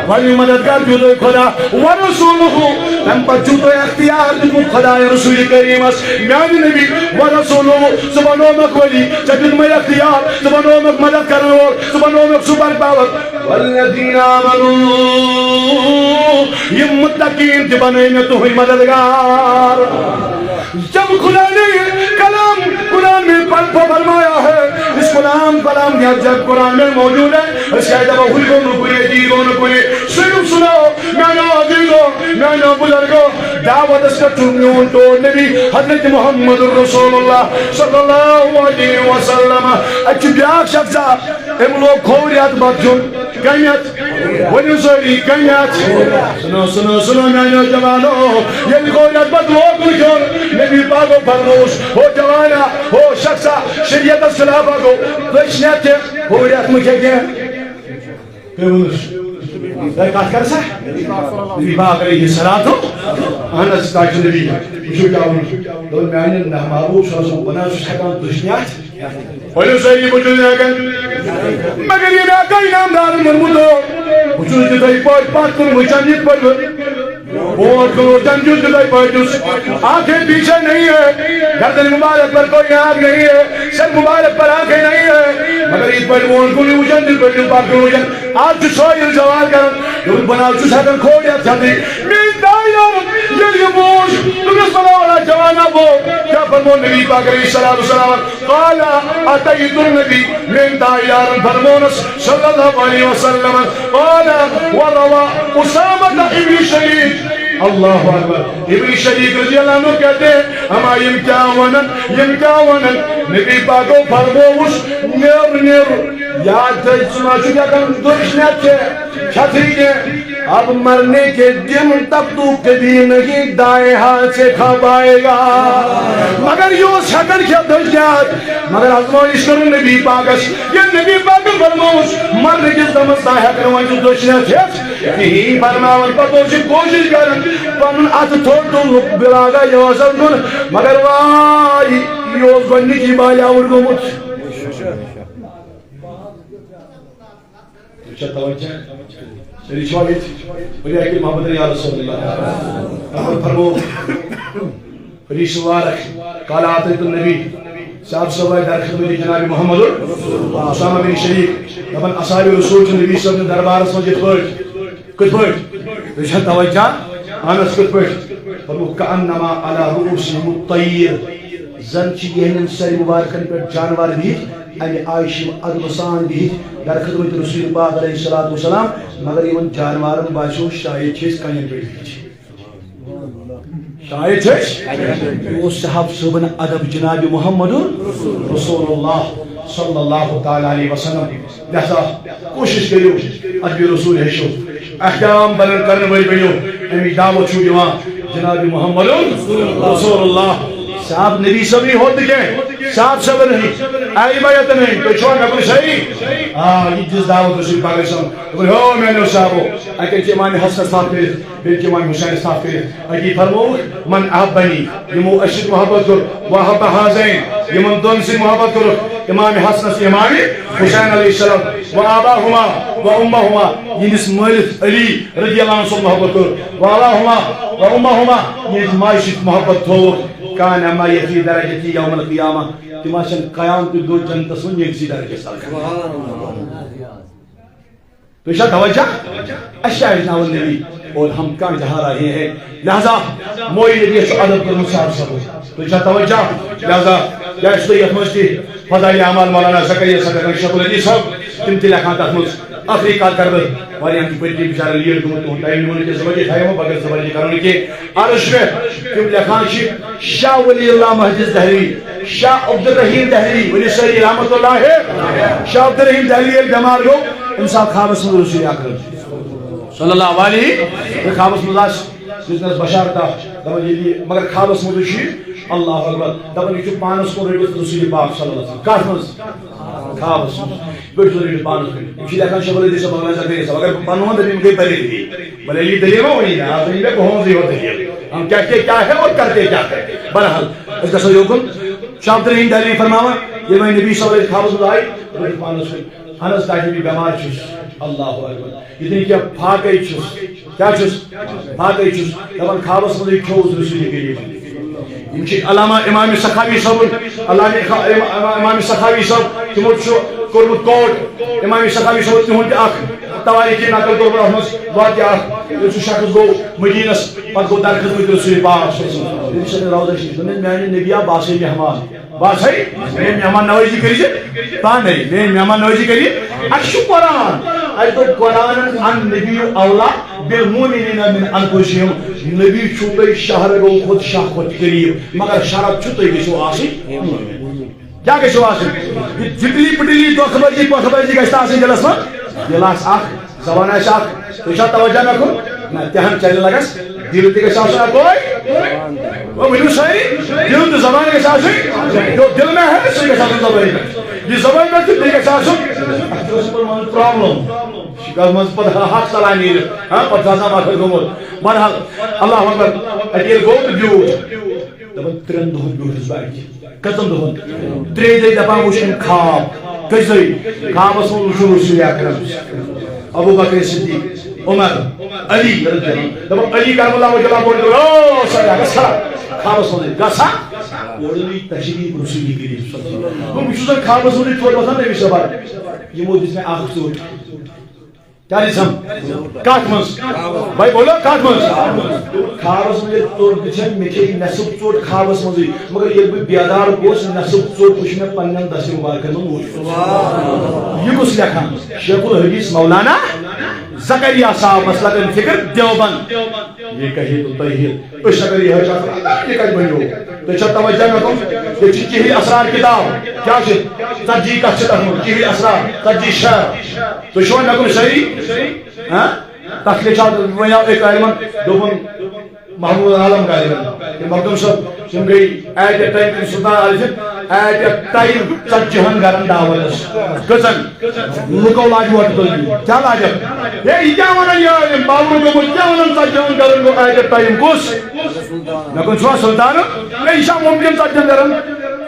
ولی مددگار جُزے خدا، ورسولہ، تَمہِ پتہٕ چھُ تۄہہِ اختیار دیُتمُت خداے رسول کریمس، میانہِ نبی، ورسولہ، ژٕ بنوومکھ ولی، ژےٚ دیُتمَے اختیار، ژٕ بنوومکھ مدد کرن وول، ژٕ بنوومکھ سپر پاور۔ والذین آمنوا، یِم متقین تہِ بنٲے مےٚ تُہٕنٛدۍ مددگار۔ جب خدا نے یہ کلام قرآن میں پڑھ فرمایا ہے، اس کلام، کلام یہ جب قرآن میں موجود ہے، اس کا جب ہوئی کو نہ کوئی، دی کو نہ کوئی، صرف سنو، میانیو عزیزو، میانیو بزرگو، دعوت اس کا چون میون تو نبی حضرت محمد رسول اللہ صلی اللہ علیہ وسلم۔ اچھا، بیاکھ شخص، أمۍ لوگ کھوٚو رٮ۪تھ بتہٕ کھیوٚن۔ کَمہِ اَتھٕ؟ ؤنِو سٲری، کَمہِ اَتھٕ؟ سُنو، سُنو، سُنو، میٛانیو جوانو، ییٚلہِ کھوٚو رٮ۪تھ بتہٕ لوگُن کھیوٚن، نبی پاکو فرمووُس، "ہو جوانا، ہو شخصا، شریعتس خلاف آ گوٚو، تُہۍ چھِ نٮ۪تھ کھٮ۪ن، کھوٚو رٮ۪تھ مہٕ کھےٚ کینٛہہ۔" کٔمۍ ووٚنُس؟ تۄہہِ کَتھ کَر سا؟ نبی پاک علیہ الصلوۃ، اہن حظ، تاج نبی، وٕچھِو کیٛاہ ووٚنُس۔ دوٚپُن، "میٛانہِ نہ محبوب صلی اللہ علیہ وسلم وَنان چھُس ہٮ۪کان تُہۍ چھِ نٮ۪تھ۔" ؤلِو سٲری، بہٕ چھُس نہٕ ہٮ۪کان۔ مگر یہِ مےٚ کٔہۍ نامدارن ووٚنمُت اوس، بہٕ چھُس تِتھَے پٲٹھۍ پتھ کُن وٕچھان، یِتھ پٲٹھۍ بہٕ برونٛٹھ کُن وٕچھان چھُس، تِتھَے پٲٹھۍ چھُس۔ آنکھیں پیچھے نہیں ہے، گردن مبارک پر کوئی آنکھ نہیں ہے، سر مبارک پر آنکھیں نہیں ہے، مگر یِتھ پٲٹھۍ برونٛٹھ کُن وٕچھان، تِتھ پٲٹھۍ چھُس پتھ کُن وٕچھان۔ آز چھُ سٲیِل سوال کران، دوٚپُن، "بہٕ نہ حظ چھُس ہٮ۪کان کھوڑ یَتھ چھَکٕنۍ۔ میٛٲنۍ تاج یارن ییٚلہِ یہِ بوٗز، دوٚپنَس، 'بلا ولا جوانا وہ کیٛاہ فرموو نبی پاک علیہ الصلوۃ والسلام؟'" قال، اتیت النبی، میٛٲنۍ تاج یارن فرمونس صلی اللہ علیہ وسلم، قال، وروا اسامہ ابن شریک، اللہ اکبر، ابن شریک رضی اللہ عنہ کہتے ہیں، اما یِم کیٛاہ ونن، یِم کیٛاہ ونن، نبی پاکو فرمووُس، "نیر، نیر، یاد تھٲے، ژٕ ما چھُکھ ہٮ۪کان دٔچھنہِ اَتھٕ کھٮ۪تھٕے کینٛہہ، اب مرنے کے دن تک تو کبھی نہیں دائیں ہاتھ سے کھا پائے گا۔" مگر یہِ اوس ہٮ۪کان کھٮ۪تھ دٔچھنہِ اَتھٕ، مگر ازمٲیِش کٔرٕن نبی پاکس۔ ییٚلہِ نبی پاکن فرمووُس، مرنہٕ کِس دمس تام ہٮ۪کہٕ نہٕ وۄنۍ ژٕ دٔچھنہِ اَتھٕ کھٮ۪تھ کِہیٖنۍ۔ فرماوان پتہٕ اوس یہِ کوٗشِش کران، پنُن اَتھٕ تھوٚد تُلنُک، بلاغا یہِ اوس اَتھ کُن، مگر واے، یہِ اوس گۄڈٕنِکی بالیوُڈ گوٚمُت۔ تُہۍ چھا توجہ؟ سٲری چھِوا ییٚتہِ؟ ؤنِو اَکہِ محبت یا رسول اللہ۔ احمد فرمو، حدیث مبارک، قال اتیت النبی، صاحب صٲب آے در خدمت جناب محمد اسامہ بن شریک، دپان اصحاب رسول چھِ نبی صٲب سٕنٛدِس دربارس منٛز یِتھ پٲٹھۍ، کِتھ پٲٹھۍ؟ تُہۍ چھا توجہ؟ اہن حظ، کِتھ پٲٹھۍ؟ فرموو، کأنما علی رؤوسہم الطیر، زن چھِ یِہنٛدٮ۪ن سرِ مبارکن پٮ۪ٹھ جانوار بِہِتھ، امہِ آیہِ چھِ یِم ادبہٕ سان بِہِتھ در خدمت رسول پاک علیہ الصلوۃ والسلام، مگر یِمن جانوارن باسیو شاید چھِ أسۍ کنٮ۪ن پٮ۪ٹھ بِہِتھ۔ شاید چھِ أسۍ۔ یہِ اوس صاحب صٲبن ادب جناب محمد رسول اللہ صلی اللہ تعالیٰ علیہ وسلم۔ لہذا کوٗشِش کٔرِو، ادبِ رسول ہیٚچھِو، احکام بیان کرن وٲلۍ بٔنِو۔ اَمِچ دعوت چھُو دِوان جناب محمد رسول اللہ۔ صاحب نبی صٲبٕے ہوت نہٕ کینٛہہ، صاحب صٲبن ہٕنٛدۍ، اہلِ بیتن ہٕنٛدۍ، تُہۍ چھِوا مےٚ کُن صحیح؟ آ، یہِ دِژ دعوت رسول پاک صٲبن۔ دوٚپُن، ہو میٛانیو صاحبو، اَتٮ۪ن چھِ امام حسنس تھپھ کٔرِتھ، بیٚیہِ چھِ امام حسینس تھپھ کٔرِتھ۔ اَتی فرمووُکھ، من احبنی، یِمو اَسہِ سۭتۍ محبت کوٚر، و احب ہذین، یِمن دۄن سۭتۍ محبت کوٚرُکھ، امام حسنس، امام حسین علیہ السلام، و آباہما و امہما، یِہنٛدِس مٲلِس علی رضی اللہ عنہ سۭتۍ محبت کوٚر، و آباہما و امہما، یِہنٛدِس ماجہِ سۭتۍ محبت تھووُکھ، کان معی فی درجتی یوم القیامہ، تِم آسن قیامتٕکۍ دۄہ جنتس منٛز یکسٕے درجس تل۔ تُہۍ چھا توجہ؟ اَسہِ کیٛاہ ہیٚچھناوُن نبی؟ اور ہم کہاں جا رہے ہیں؟ لہذا موئی نبی چھُ ادب کوٚرمُت صاحب صٲبَس۔ تُہۍ چھا توجہ؟ لہذا کیٛاہ چھُ تۄہہِ یَتھ منٛز تہِ فضائل اعمال مولانا زکریا صٲب، شیخ الحدیث صٲب، تِم تہِ لیکھان تَتھ منٛز۔ ٲخری کَتھ کَرٕ بہٕ، واریاہَن چھُ پٔتۍ کِنۍ بِچارَن لیٹ گوٚمُت، تُہُنٛد ٹایم نِمو نہٕ کینٛہہ، زبردی ٹایم، بغٲر زبردی کَرو نہٕ کینٛہہ۔ عرض چھُ مےٚ، تِم لیکھان چھِ شاہ ولی اللہ مہدِس دہلوی، شاہ عبدالرحیم دہلوی، ؤلِو سٲری رحمت اللہ۔ شاہ عبدالرحیم دہلوی ییٚلہِ بٮ۪مار گوٚو، أمِس آو خوابَس منٛز رسول اکرم صلی اللہ علیہ، تہٕ خوابَس منٛز آسہِ دِژنَس بشارتہ، دَپان، ییٚلہِ یہِ، مگر خوابَس منٛزٕے چھُ یہِ، اللہ اکبر، دَپان، یہِ چھُ پانَس کُن رٔٹِتھ رسول پاک صلی اللہ علیہ وسلم۔ کَتھ منٛز؟ خوابَس منٛز۔ بیٚیہِ چھُ رٔٹِتھ پانَس کُن۔ یِم چھِ لیکھان شیخ الحدیث مولانا زکریا صٲب، اگر بہٕ پَنُن وَنہٕ، تٔمۍ گٔے پریشٲنی۔ بولے، یہ دلیل ما ہوئی نا، آپ نے کون سی ہو دلیل؟ ہم کہتے کیا ہے اور کرتے کیا ہے؟ بہرحال، أسۍ گژھو یوکُن۔ شاہ عبدالرحیم دہلوی فرماوان، ییٚلہِ وۄنۍ نبی صلی اللہ علیہ وسلم خوابَس منٛز آے، رٔٹِتھ پانَس کُن۔ اہن حظ، تاکہ بہٕ بیمار چھُس۔ اللہ اکبر۔ یہِ دُنیا کیٛاہ فاقے چھُس۔ کیٛاہ چھُس؟ فاقے چھُس۔ دَپان خوابَس منٛزٕے کھیوٚوُس رسول کریم۔ یِم چھِ علامہ امام سخاوی صٲبُن، علامہ خا-، اما-، اما-، امام سخاوی صٲب، تِمو چھُ کوٚرمُت کوٹ۔ امام سخاوی صٲبُن تِہُنٛد تہِ اکھ توٲریٖخی نقل کوٚرمُت اَتھ منٛز واقعہ اکھ۔ یُس سُہ شخص گوٚو مدینس، پتہٕ گوٚو در خدمت رسول پاک صلی اللہ علیہ وسلم۔ تٔمِس چھِ روضہ شریف، دوٚپُن، میانہِ نبی آ، بہٕ آسے مہمان۔ بس ہے، میٲنۍ مہمان نوٲزی کٔرِو زِ پانے، میٲنۍ مہمان نوٲزی کٔرِو۔ اَسہِ چھُ قرآن، اَسہِ دوٚپ، قرآن النبی اولا بالمؤمنین من انفسہم۔ نبی چھُو تۄہہِ شہرگو کھۄتہٕ شاہ کھۄتہٕ قریب، مگر شرط چھُ تُہۍ گٔژھِو آسٕنۍ۔ کیٛاہ گٔژھِو آسٕنۍ؟ یہِ جِٹلی پِٹلی دۄکھٕ بٲزی پۄکھٕ بٲزی گژھِ نہٕ آسٕنۍ دِلس منٛز۔ دِل آسہِ اکھ، زبان آسہِ اکھ، تُہۍ چھا توجہ مےٚ کُن؟ نہ، تہِ ہن چلہِ لگس، دِل تہِ گژھِ آسُن اکوے۔ وۄنۍ ؤنِو سٲری، دِل تہٕ زبان گژھِ آسٕنۍ۔ یہِ دِل مےٚ ہے، سُے گژھِ آسُن زبٲنۍ پٮ۪ٹھ۔ یہِ زبٲنۍ پٮ۪ٹھ تہٕ بیٚیہِ گژھِ آسُن۔ اَتھ چھُ اوسمُت منٛز پرابلم۔ شِکاس منٛز پتہٕ ہا-، ہتھ ژلان نیٖرِتھ۔ ہاں، پتہٕ چھُ آسان وقت گوٚمُت۔ بہرحال، اللہ اکبر، اَتہِ ییٚلہِ گوٚو تہٕ بیوٗٹھ۔ دَپان، ترٛٮ۪ن دۄہَن بیوٗٹھُس بہٕ اَتہِ۔ کٔژَن دۄہَن؟ ترٛیٚیہِ دۄہہِ دَپان، وٕچھ أمۍ خواب۔ کٔژِ دۄہہِ؟ خوابَس منٛز وٕچھُن رسول اکرم، ابو بکر صدیق، عمر، علی رضی اللہ عنہ۔ دَپان، علی کرم اللہ وجہ اللہ، او سر، گژھا؟ خوابَس منٛز گژھا؟ اورٕ نہٕ یہِ تشریف رسول کریم صلی اللہ علیہ وسلم۔ بہٕ چھُس زَن خوابَس منٛز یہِ تھوٚد وۄتھان نبی صٲبَن۔ یِمو دِژ مےٚ اکھ ژوٚٹ۔ کیا دِژم؟ کتھ منٛز؟ بھائی بولو، کتھ منٛز؟ خوابس منٛز ییٚلہِ ژوٚٹ دِژم، مےٚ کھیٚیہِ نٮ۪صٕف ژوٚٹ خوابس منٛزٕے، مگر ییٚلہِ بہٕ بیدار گوس، نٮ۪صٕف ژوٚٹ وٕچھ مےٚ پننٮ۪ن دستِ مبارکن منٛز وٕچھ۔ یہِ کُس لیکھان؟ شیخ الحدیث مولانا زکریا صاحب، مسلک فکر دیوبند۔ یہ کہے تو توحید۔ أسۍ اگر یِہوٚے چھِ آسان، یہِ کَتہِ بَنیو؟ تُہۍ چھا توجہ مےٚ کُن؟ ییٚتہِ چھِ کِہِل اسرار کِتاب۔ کیٛاہ چھِ؟ ژتجی کَتھ چھِ تَتھ منٛز؟ کِہِل اسرار، ژتجی شعر۔ تُہۍ چھِوا مےٚ کُن صحیح؟ ہاں؟ تَتھ لیکھا وۄنۍ آو أکۍ عالمَن، دوٚپُن محمود عالم عالمَن، یِم مخدوم صٲب، تِم گٔے ایٹ اے ٹائم، تِم سلطان عارفِن، ایٹ اے ٹائم ژتجی ہَن گَرَن دعوتَس۔ کٔژَن؟ لُکو لاج ووٹہٕ تُلنہِ۔ کیٛاہ لاجکھ؟ ہے، یہِ کیٛاہ وَنان یہِ عٲلِم؟ باورٕ گوٚمُت کیٛاہ وَنان ژتجی ہَن گَرَن گوٚو ایٹ اے ٹائم؟ کُس؟ مےٚ کُن چھُوا سُلطانہٕ؟ ہے، یہِ چھا مُمکِن ژتجی ہَن گَرَن؟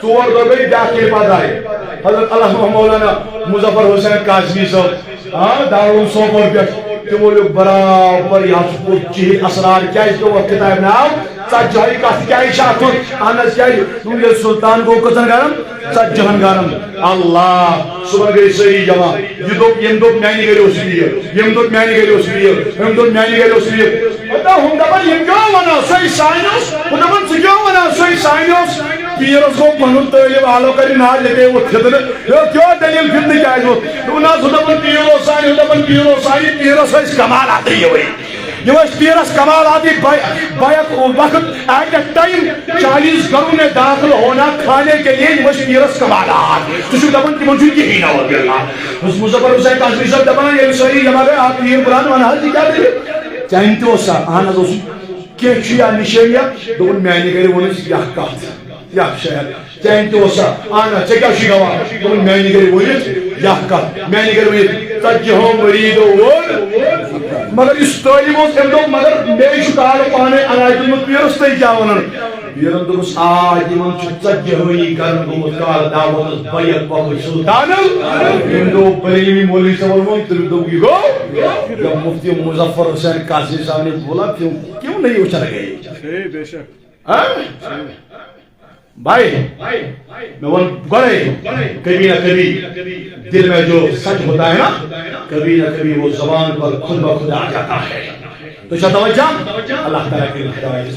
ژور دۄہ گٔے، بیٛاکھ کِلپا درٛاے۔ حضرت علامہ مولانا مظفر حسین قاسمی صٲب، آ، دارالعلوم سوپور پٮ۪ٹھ، تِمو لیوٚکھ برابر یہِ حظ چھُ پوٚز، کِہِل اسرار۔ کیٛازِ پیوٚو اَتھ کِتابہِ ناو؟ ژتجی ہَے کَتھ کیٛازِ چھِ اَتھ منٛز؟ اہن حظ، کیٛازِ؟ دوٚپُن، ییٚلہِ سلطان گوٚو کٔژَن گَرَن؟ ژتجی ہَن گَرَن۔ اللہ، صُبحن گٔے سٲری جمع۔ یہِ دوٚپ، ییٚمۍ دوٚپ، میٛانہِ گَرِ اوس پیٖر، ییٚمۍ دوٚپ، میٛانہِ گَرِ اوس پیٖر، ییٚمۍ دوٚپ، میٛانہِ گَرِ اوس پیٖر۔ پَتہٕ ہُم دَپان، یِم کیٛاہ وَنان، سُے سانہِ اوس۔ ہُم دَپان، ژٕ کیٛاہ وَنان، سُے سانہِ اوس۔ پیٖرَس گوٚو پَنُن طٲلب عالم کَرِ ناو، ییٚتے ووت فِتنہٕ۔ یہِ کیٛاہ دٔلیٖل، فِتنہٕ کیٛازِ ووت؟ دوٚپُن، نہ حظ، ہُم دَپان، پیٖر اوس سانہِ، ہُم دَپان، پیٖر اوس سانہِ، پیٖرَس ٲسۍ کمال اَتھٕے یِوٕے۔ یہِ اوس پیٖرَس کمال آتی بے-، بیک وقت ایٹ اے ٹائم چالیس گھروں میں داخل ہونا کھانے کے لیے، یہِ اوس پیٖرَس کمال آت۔ ژٕ چھُکھ دَپان تِمَن چھُنہٕ کِہیٖنۍ، نعوذ باللہ۔ حضرت مظفر حسین قاسمی صٲب دَپان، ییٚلہِ سٲری جمع گٔے، آ پیٖر بُلان، وَن حظ، یہِ کیٛاہ دٔلیٖل؟ چانہِ تہِ اوس سا؟ اہن حظ اوسُس۔ کینٛہہ چھُ یا نِشٲنی یا؟ دوٚپُن، میٛانہِ گَرِ ووٚنُس یَکھ کَتھ، یَکھ شعر۔ چانہِ تہِ اوس سا؟ اہن حظ، ژےٚ کیٛاہ چھُے گواہ؟ دوٚپُن، میٛانہِ گَرِ ؤنِتھ یَکھ کَتھ، میٛانہِ گَرِ ؤنِتھ ژتجی ہو مٔریٖدو ووٚن۔ مگر یُس طٲلب اوس، أمۍ دوٚپ، مگر مےٚ چھُ کالہٕ پانَے علاج دیُتمُت پیٖرَس، تُہۍ کیٛاہ وَنان؟ پیٖرَن دوٚپُس، آ، یِمَن چھُ ژتجی ہٲنی کَرُن گوٚمُت کالہٕ دعوت، بَیَک وَقُت سُلطانَن۔ أمۍ دوٚپ، بٔلۍ ییٚمہِ مولوی صٲبَن ووٚن، تٔمۍ دوٚپ، یہِ گوٚو؟ جب مفتی مظفر حسین قاسمی صاحب نے بولا، کیوں، کیوں نہیں اچھل گئے؟ صحیح، بے شک۔ ہاں؟ بھائی، میں وہ گڑے، کبھی نہ کبھی دل میں جو سچ ہوتا ہے نا، کبھی نہ کبھی وہ زبان پر خود بخود آ جاتا ہے۔ تو چھا توجہ؟ اللہ تعالیٰ کی ہدایت۔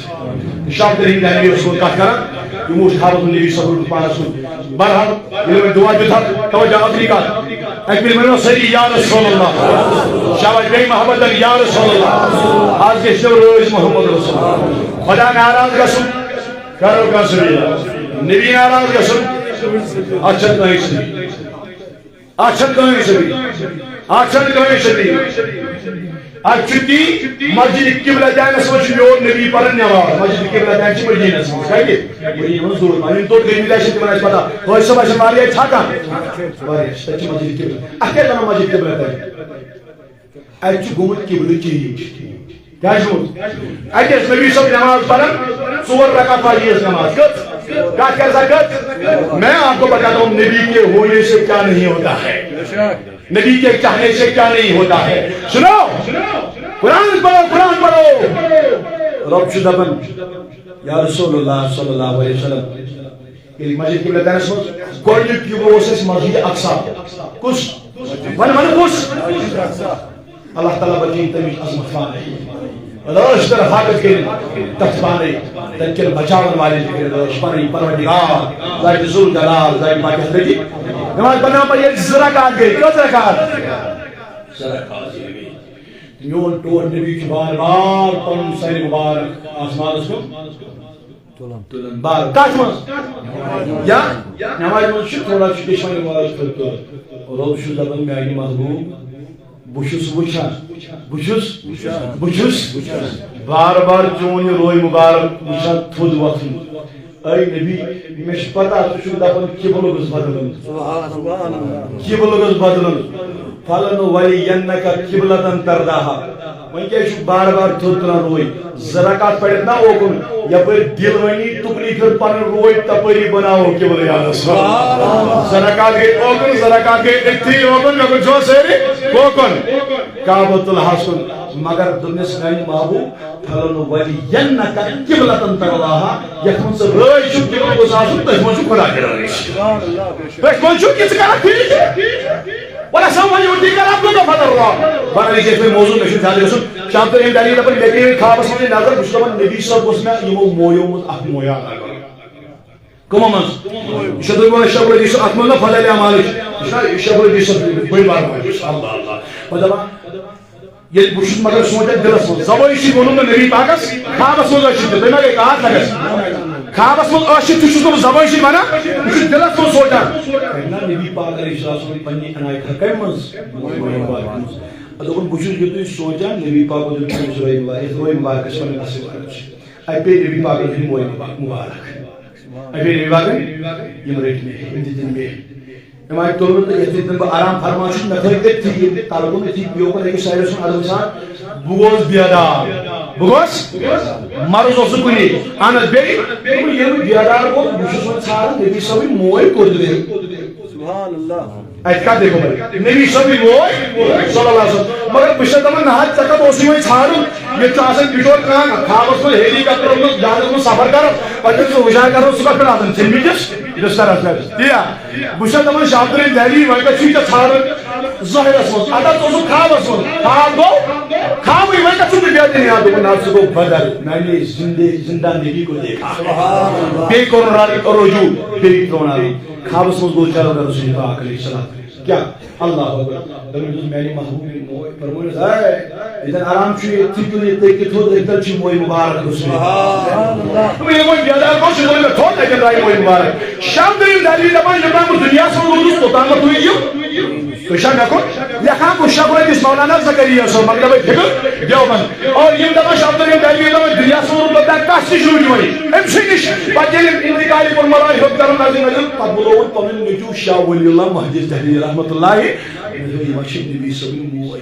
شاہ ترین دہلی اس کو کہا کرا، یہ موش خالد النبی صلی اللہ علیہ وسلم۔ بہرحال، یہ میں دعا جو تھا، توجہ اپنی کا۔ ایک منٹ میں سری یا رسول اللہ۔ شاہ بھائی محبت یا رسول اللہ۔ آج کے شو روز محمد رسول اللہ۔ خدا ناراض رسول۔ کرو کانٛہہ سبیل۔ نبی ناراض گژھُن۔ اَتھ چھَنہٕ کٕہٕنۍ سبیل۔ اَتھ چھَنہٕ کٕہٕنۍ سبیل۔ اَتھ چھَنہٕ کٕہٕنۍ سبیل۔ اتھ چھُ تی، مسجد قبلہ تینس منٛز چھُ میون نبی پران نماز۔ مسجد قبلہ تین چھِ مدینس منٛز۔ کتہِ؟ مدینہ منٛز ظہور پران۔ یِم توٚت گٔمٕتۍ آسہِ، تِمن آسہِ پتہ۔ حٲج صٲب آسہِ واریاہ تھکان۔ واریاہ۔ تتہِ چھِ مسجد قبلہ۔ اتھ کیٛاہ کران مسجد قبلہ تین؟ اتہِ چھُ گوٚمُت قبلہٕ چینج۔ کیٛاہ چھُ گوٚمُت؟ اتہِ ٲسۍ نبی صٲب نماز پران، ژور رکعت واجب ٲس نماز۔ کٔژ؟ کتھ کر سا کٔژ؟ میں آپ کو بتاتا ہوں، نبی کے ہونے سے کیا نہیں ہوتا ہے۔ نبی کے چاہنے سے کیا نہیں ہوتا ہے۔ سنو، قرآن پڑھو، قرآن پڑھو۔ رب چھُ دپان، یا رسول اللہ صلی اللہ علیہ وسلم، ییٚلہِ مسجد قبلہ تینس منٛز گۄڈٕنیُک قبلہٕ اوس اَسہِ مسجد اقصی۔ کُس؟ وَن، وَن کُس؟ اللہ تعالیٰ بچٲیِن تَمِچ عظمت پانے۔ رٲچھ کر حاجت کٔرِتھ تَتھ پانے۔ تَتہِ کٮ۪ن بچاون والٮ۪ن تہِ کٔرِتھ رٲچھ پَنٕنۍ پروردگار، ذاتِ ذوالجلال، ذاتِ پاک حضرتی۔ نماز پرنہٕ پتہٕ ییٚلہِ زٕ رکعت گٔے، کٔژ رکعت؟ زٕ رکعت گٔے۔ میون ٹوٹھ نبی چھُ بار بار پَنُن سَرِ مُبارک آسمانَس کُن۔ بار کتھ منٛز؟ یا نمازِ منٛز چھُ تھوڑا چھُ دشمن مبارک تھوٚد تُلان۔ رۄب چھُ دپان، میانہِ محبوب، بہٕ چھُس وٕچھان، بہٕ چھُس، بہٕ چھُس بار بار چون یہِ روے مبارک وٕچھان تھوٚد وۄتھمُت۔ اے نبی، مےٚ چھِ پتہ ژٕ چھُکھ دپان قبلہٕ گوٚژھ بدلُن۔ قبلہٕ گوٚژھ بدلُن۔ فلنولینک قبلة ترضاها۔ وۄنۍ کیٛازِ چھُکھ بار بار تھوٚد تُلان روے؟ زٕ رکعت پٔرِتھ نا اوکُن، یپٲرۍ دِل وَنی تُکنُے پھِر پَنُن روے تَپٲری بَناوو قبلہٕ یادَس۔ زٕ رکعت گٔے اوکُن، زٕ رکعت گٔے أتھی اوکُن، مےٚ کُن چھُوا سٲری؟ کوکُن؟ کعبۃ اللہَس کُن۔ مگر دوٚپنَس، میٛانہِ محبوب، فلنولینک قبلة ترضاها، یَتھ منٛز ژٕ رٲچھ چھُکھ قبلہٕ گوٚژھ آسُن، تٔتھۍ منٛز چھُ خۄدا تہِ رٲچھ۔ تٔتھۍ منٛز چھُ، یہِ ژٕ کَرَکھ ٹھیٖک چھُ۔ ولا سوف يعطيك ربك فترضى۔ بہٕ اَنہٕ یہِ کِتھ پٲٹھۍ موضوع، مےٚ چھُنہٕ زیادٕ گژھُن۔ شام تہٕ أمۍ دلیٖل دَپان، مےٚ پیٚیہِ خوابَس منٛز نظر، بہٕ چھُس دَپان، نبی صٲب گوٚژھ مےٚ یِمو مویو منٛز اَکھ مویا عطا کَرُن۔ کٕمو منٛز؟ یہِ چھُ دۄیِمہِ شب الحدیث، اَتھ منٛز نہ فضائل اعمالٕچ۔ یہِ چھُنہ شب الحدیث بٔڑ بار مویا۔ اللہ، اللہ۔ بہٕ دَپان، ییٚلہِ بہٕ چھُس مگر سونٛچان دِلَس منٛز، زبٲنۍ سۭتۍ ووٚنُم نہٕ نبی پاکَس، خوابَس منٛز ٲسِتھ تہِ، تُہۍ ما گٔے کَتھ لَگَس؟ خوابَس منٛز ٲسِتھ تہِ چھُس نہٕ بہٕ زبٲنۍ سۭتۍ وَنان، بہٕ چھُس دِلَس منٛز سونٛچان۔ نہ، نبی پاک علیہ السلام پنٛنہِ عنایتہٕ کَمہِ منٛز؟ دوٚپُن، بہٕ چھُس یُتُے سونٛچان، نبی پاکَن دیُت تٔمِس روے مُبارک، یَتھ روے مُبارکَس چھِ وَنان اَصٕل عرب چھِ۔ اَتہِ پیٚیہِ نبی پاکَن ہٕنٛدۍ موے مُبارک۔ اَتہِ پیٚیہِ نبی پاکَن، یِم رٔٹۍ مےٚ، یِم دِتِن مےٚ۔ أمۍ آیہِ تُلُن تہٕ یِتھُے زَن بہٕ آرام فرمان چھُس، مےٚ تھٲے أتھی یِم تَلہٕ کُن، أتھی پیوٚو پَتہٕ أکِس سایڈَس کُن، اَدٕ وٕچھان، بہٕ گوس بیدار۔ بہٕ گوس؟ مَرُض اوسُس کُنی۔ اَہَن حظ، بیٚیہِ؟ دوٚپُن، ییٚلہِ بہٕ بیدار گوس، بہٕ چھُس وۄنۍ ژھانٛڈان نبی صٲبٕنۍ موے کوٚت گٔے۔ سبحان اللہ۔ اَتہِ کَتھ گٔے خبر؟ نبی صٲبٕنۍ موے، صلی اللہ علیہ وسلم۔ مگر بہٕ چھُس دَپان، نہ حظ، ژےٚ کَتھ اوسُے وۄنۍ ژھانٛڈُن؟ ییٚتہِ چھُ آسان بِچور کانٛہہ، خوابَس منٛز ہیلی کاپٹرَس منٛز، جہازَس منٛز سفر کَران، پَتہٕ چھُس بہٕ ہُشار کَران، ژٕ کَتھ پٮ۪ٹھ آسان؟ ژھِنمٕتِس بِستَرَس پٮ۪ٹھ۔ تی یا؟ بہٕ چھُس دَپان، شاہ عبدالرحیٖم دہلوی، وۄنۍ کَتہِ چھُے ژےٚ ژھانٛڈُن؟ ظٲہِرَس منٛز۔ اَدٕ ژٕ اوسُکھ خوابَس منٛز۔ خواب گوٚو؟ خوابٕے، وۄنۍ کَتہِ چھُکھ ژٕ بیدٲری؟ آ، دوٚپُن، نہ، سُہ گوٚو بدل۔ میں نے زندے، زندہ نبی کو دیکھا۔ بیٚیہِ کوٚرُن را-، رجوع، بیٚیہِ ترٛووُن آب۔ خوابَس منٛز گوٚو جلوگر رسول پاک علیہ السلام۔ کیٛاہ؟ اللہ اکبر۔ دوٚپُن، یُس میٛانہِ محبوٗبٕنۍ موج، فرموونَس، ہے، ییٚتٮ۪ن آرام چھُ، ییٚتہِ تُلِو یہِ تٔکِتھ تھوٚد، أتھۍ تَل چھُ موے مُبارک رسول۔ دوٚپُن، ییٚلہِ وۄنۍ بیدار گوٚو، سُہ دوٚپ مےٚ تھوٚد، اَتٮ۪ن درٛاے موے مُبارک۔ شاہ عبدالرحیٖم دہلوی دَپان، یوٚتام بہٕ دُنیاہَس منٛز روٗدُس، توٚتام مہ تُلِو یِم۔ تُہۍ چھا مےٚ کُن؟ لیکھان گوٚو شیخ الحدیث مولانا زکریا صٲب، مکتبِ فکر دیوبند۔ اور یِم دَپان، شاہ عبدالرحیٖم دہلوی دَپان، دُنیاہَس منٛز روٗد نہٕ کانٛہہ تہِ جوٗرۍ وۄنۍ۔ أمۍ سٕے نِش پَتہٕ ییٚلہِ أمۍ انتقالہِ کوٚر، ملایہِ ہیوٚت کَرُن نظرِ نظر، پَتہٕ بُلووُن پَنُن نیٚچوٗ شاہ ولی اللہ مہدِس دہلوی رحمتہ اللہ۔ مےٚ دوٚپ، یِم ہا چھِ نبی صٲبٕنۍ موے۔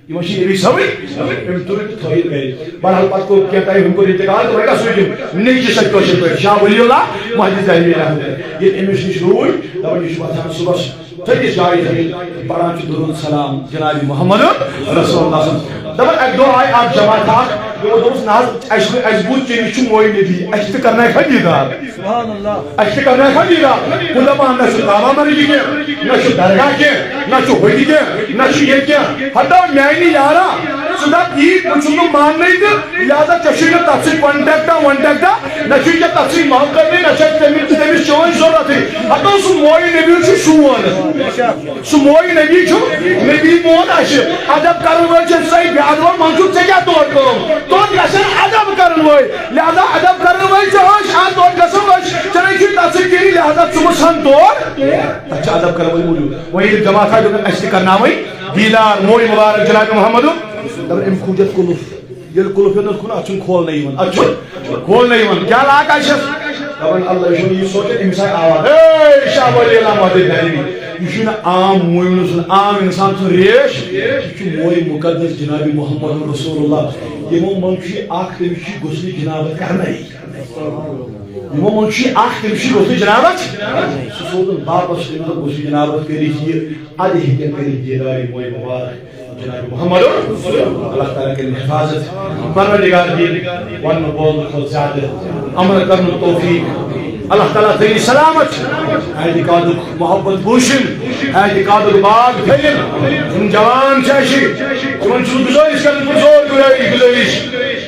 یِم ہا چھِ نبی صٲبٕنۍ۔ أمۍ تُلۍ تہٕ تھٲیِن گرِ۔ بہرحال، پَتہٕ کوٚر کینٛہہ ٹایم ہُمہِ کوٚر انتقال تہٕ وۄنۍ گژھو یِم نیٚچوِس سۭتۍ کٲشِر پٲٹھۍ۔ شاہ ولی اللہ مہدِس دہلوی رحمتہ اللہ۔ ییٚلہِ أمِس نِش روٗدۍ، دَپان، یہِ چھُ وۄتھان صُبحَس تھٔدِس جایہِ پَران چھُ درود سلام جناب محمد رسول اللہ صلی اللہ علیہ وسلم۔ دَپان، اَکہِ دۄہ آیہِ اَکھ جماعت اَکھ، یِمو دوٚپُس، نہ حظ، اَسہِ، اَسہِ بوٗز ژےٚ نِش چھُ موے نبی، اَسہِ تہِ کَرنایہِ کھا دیٖدار۔ سبحان اللہ۔ اَسہِ تہِ کَرنایہِ کھا دیٖدار۔ ہُہ دَپان، نہ چھُ کعبہ منٛز یہِ کینٛہہ، نہ چھُ درگاہ کینٛہہ، نہ چھُ ہُہ تہِ کینٛہہ، نہ چھُ یہِ کینٛہہ۔ ہَتو میٛانہِ یارا، ژٕ دَپ یی، بہٕ چھُس نہٕ ماننٕے تہٕ لہذا ژےٚ چھُے نہٕ تَتھ سۭتۍ کانٹیکٹا وانٹیکٹا، نہ چھُے ژےٚ تَتھ سۭتۍ محبت، نہ چھےٚ تٔمِس، تٔمِس چٲنۍ ضوٚرَتھٕے۔ ہَتو سُہ موے نبی چھُ سون۔ سُہ موے نبی چھُ، نبی مون اَسہِ۔ ادب کرن وٲلۍ چھِ سۄے بے ادبو منٛز چھُکھ ژےٚ کیٛاہ تورٕ کٲم؟ توتہِ گژھن ادب کرن وٲلۍ۔ لہذا ادب کرن وٲلۍ چھِ أسۍ، آ، توتہِ گژھو أسۍ۔ ژےٚ نَے چھُے تَتھ سۭتۍ کِہیٖنۍ، لہذا ژٕ مہٕ ژھن تور۔ تَتھ چھِ ادب کرن وٲلۍ موٗجوٗد۔ وۄنۍ ییٚلہِ جماعت آے، دوٚپُن، اَسہِ تہِ کرناوٕے دیٖدار موے مُبارک جناب محمد۔ دَپان، أمۍ کھوٗج اَتھ قُلُف۔ ییٚلہِ قُلُف یَتھ کھُن، اَتھ چھُنہٕ کھولنَے یِوان۔ اَتھ چھُنہٕ کھولنَے یِوان۔ کیٛاہ لاگان چھَس؟ دَپان، اللہ، یہِ چھُنہٕ یہِ سونٛچان، أمِس آیہِ آواز، "ہے شاہ ولی اللہ محمد دہلوی۔" یہِ چھُنہٕ عام مومِن سُنٛد، عام اِنسان سُنٛد ریش۔ یہِ چھُ موے مُقدس جناب محمد رسول اللہ۔ یِمو منٛز چھُ یہِ اَکھ، تٔمِس چھُ غسلِ جنابت کرنَے۔ یِمو منٛز چھُ یہِ اَکھ، تٔمِس چھُ غسلِ جنابت۔ سُہ سوزُن واپس، تٔمِس دوٚپ، غسلِ جنابت کٔرِتھ یہِ، اَدٕ ہیٚکن کٔرِتھ دیٖدارِ موے مُبارک۔ جناب محمد، اللہ تعالیٰ کٔرِن حفاظت۔ پروردگار دِیِن وننہٕ بولنہٕ کھۄتہٕ زیادٕ عمل کرنُک توفیق۔ اللہ تعالیٰ تھٲیِن سلامت۔ اعتقادُک محبت پوشِن، اعتقادُک باغ پھٔلِن۔ یِم جوان چھِ اَسہِ، تِمن چھُس گُزٲرِش کران، پُرزور گُزٲرِش، گُزٲرِش۔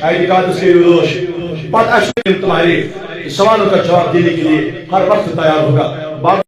اعتقادس کٔرِو رٲچھ۔ پتہٕ اَسہِ تمہارے سوالوں کا جواب دینے کے لیے ہر وقت تیار ہوگا۔ باقی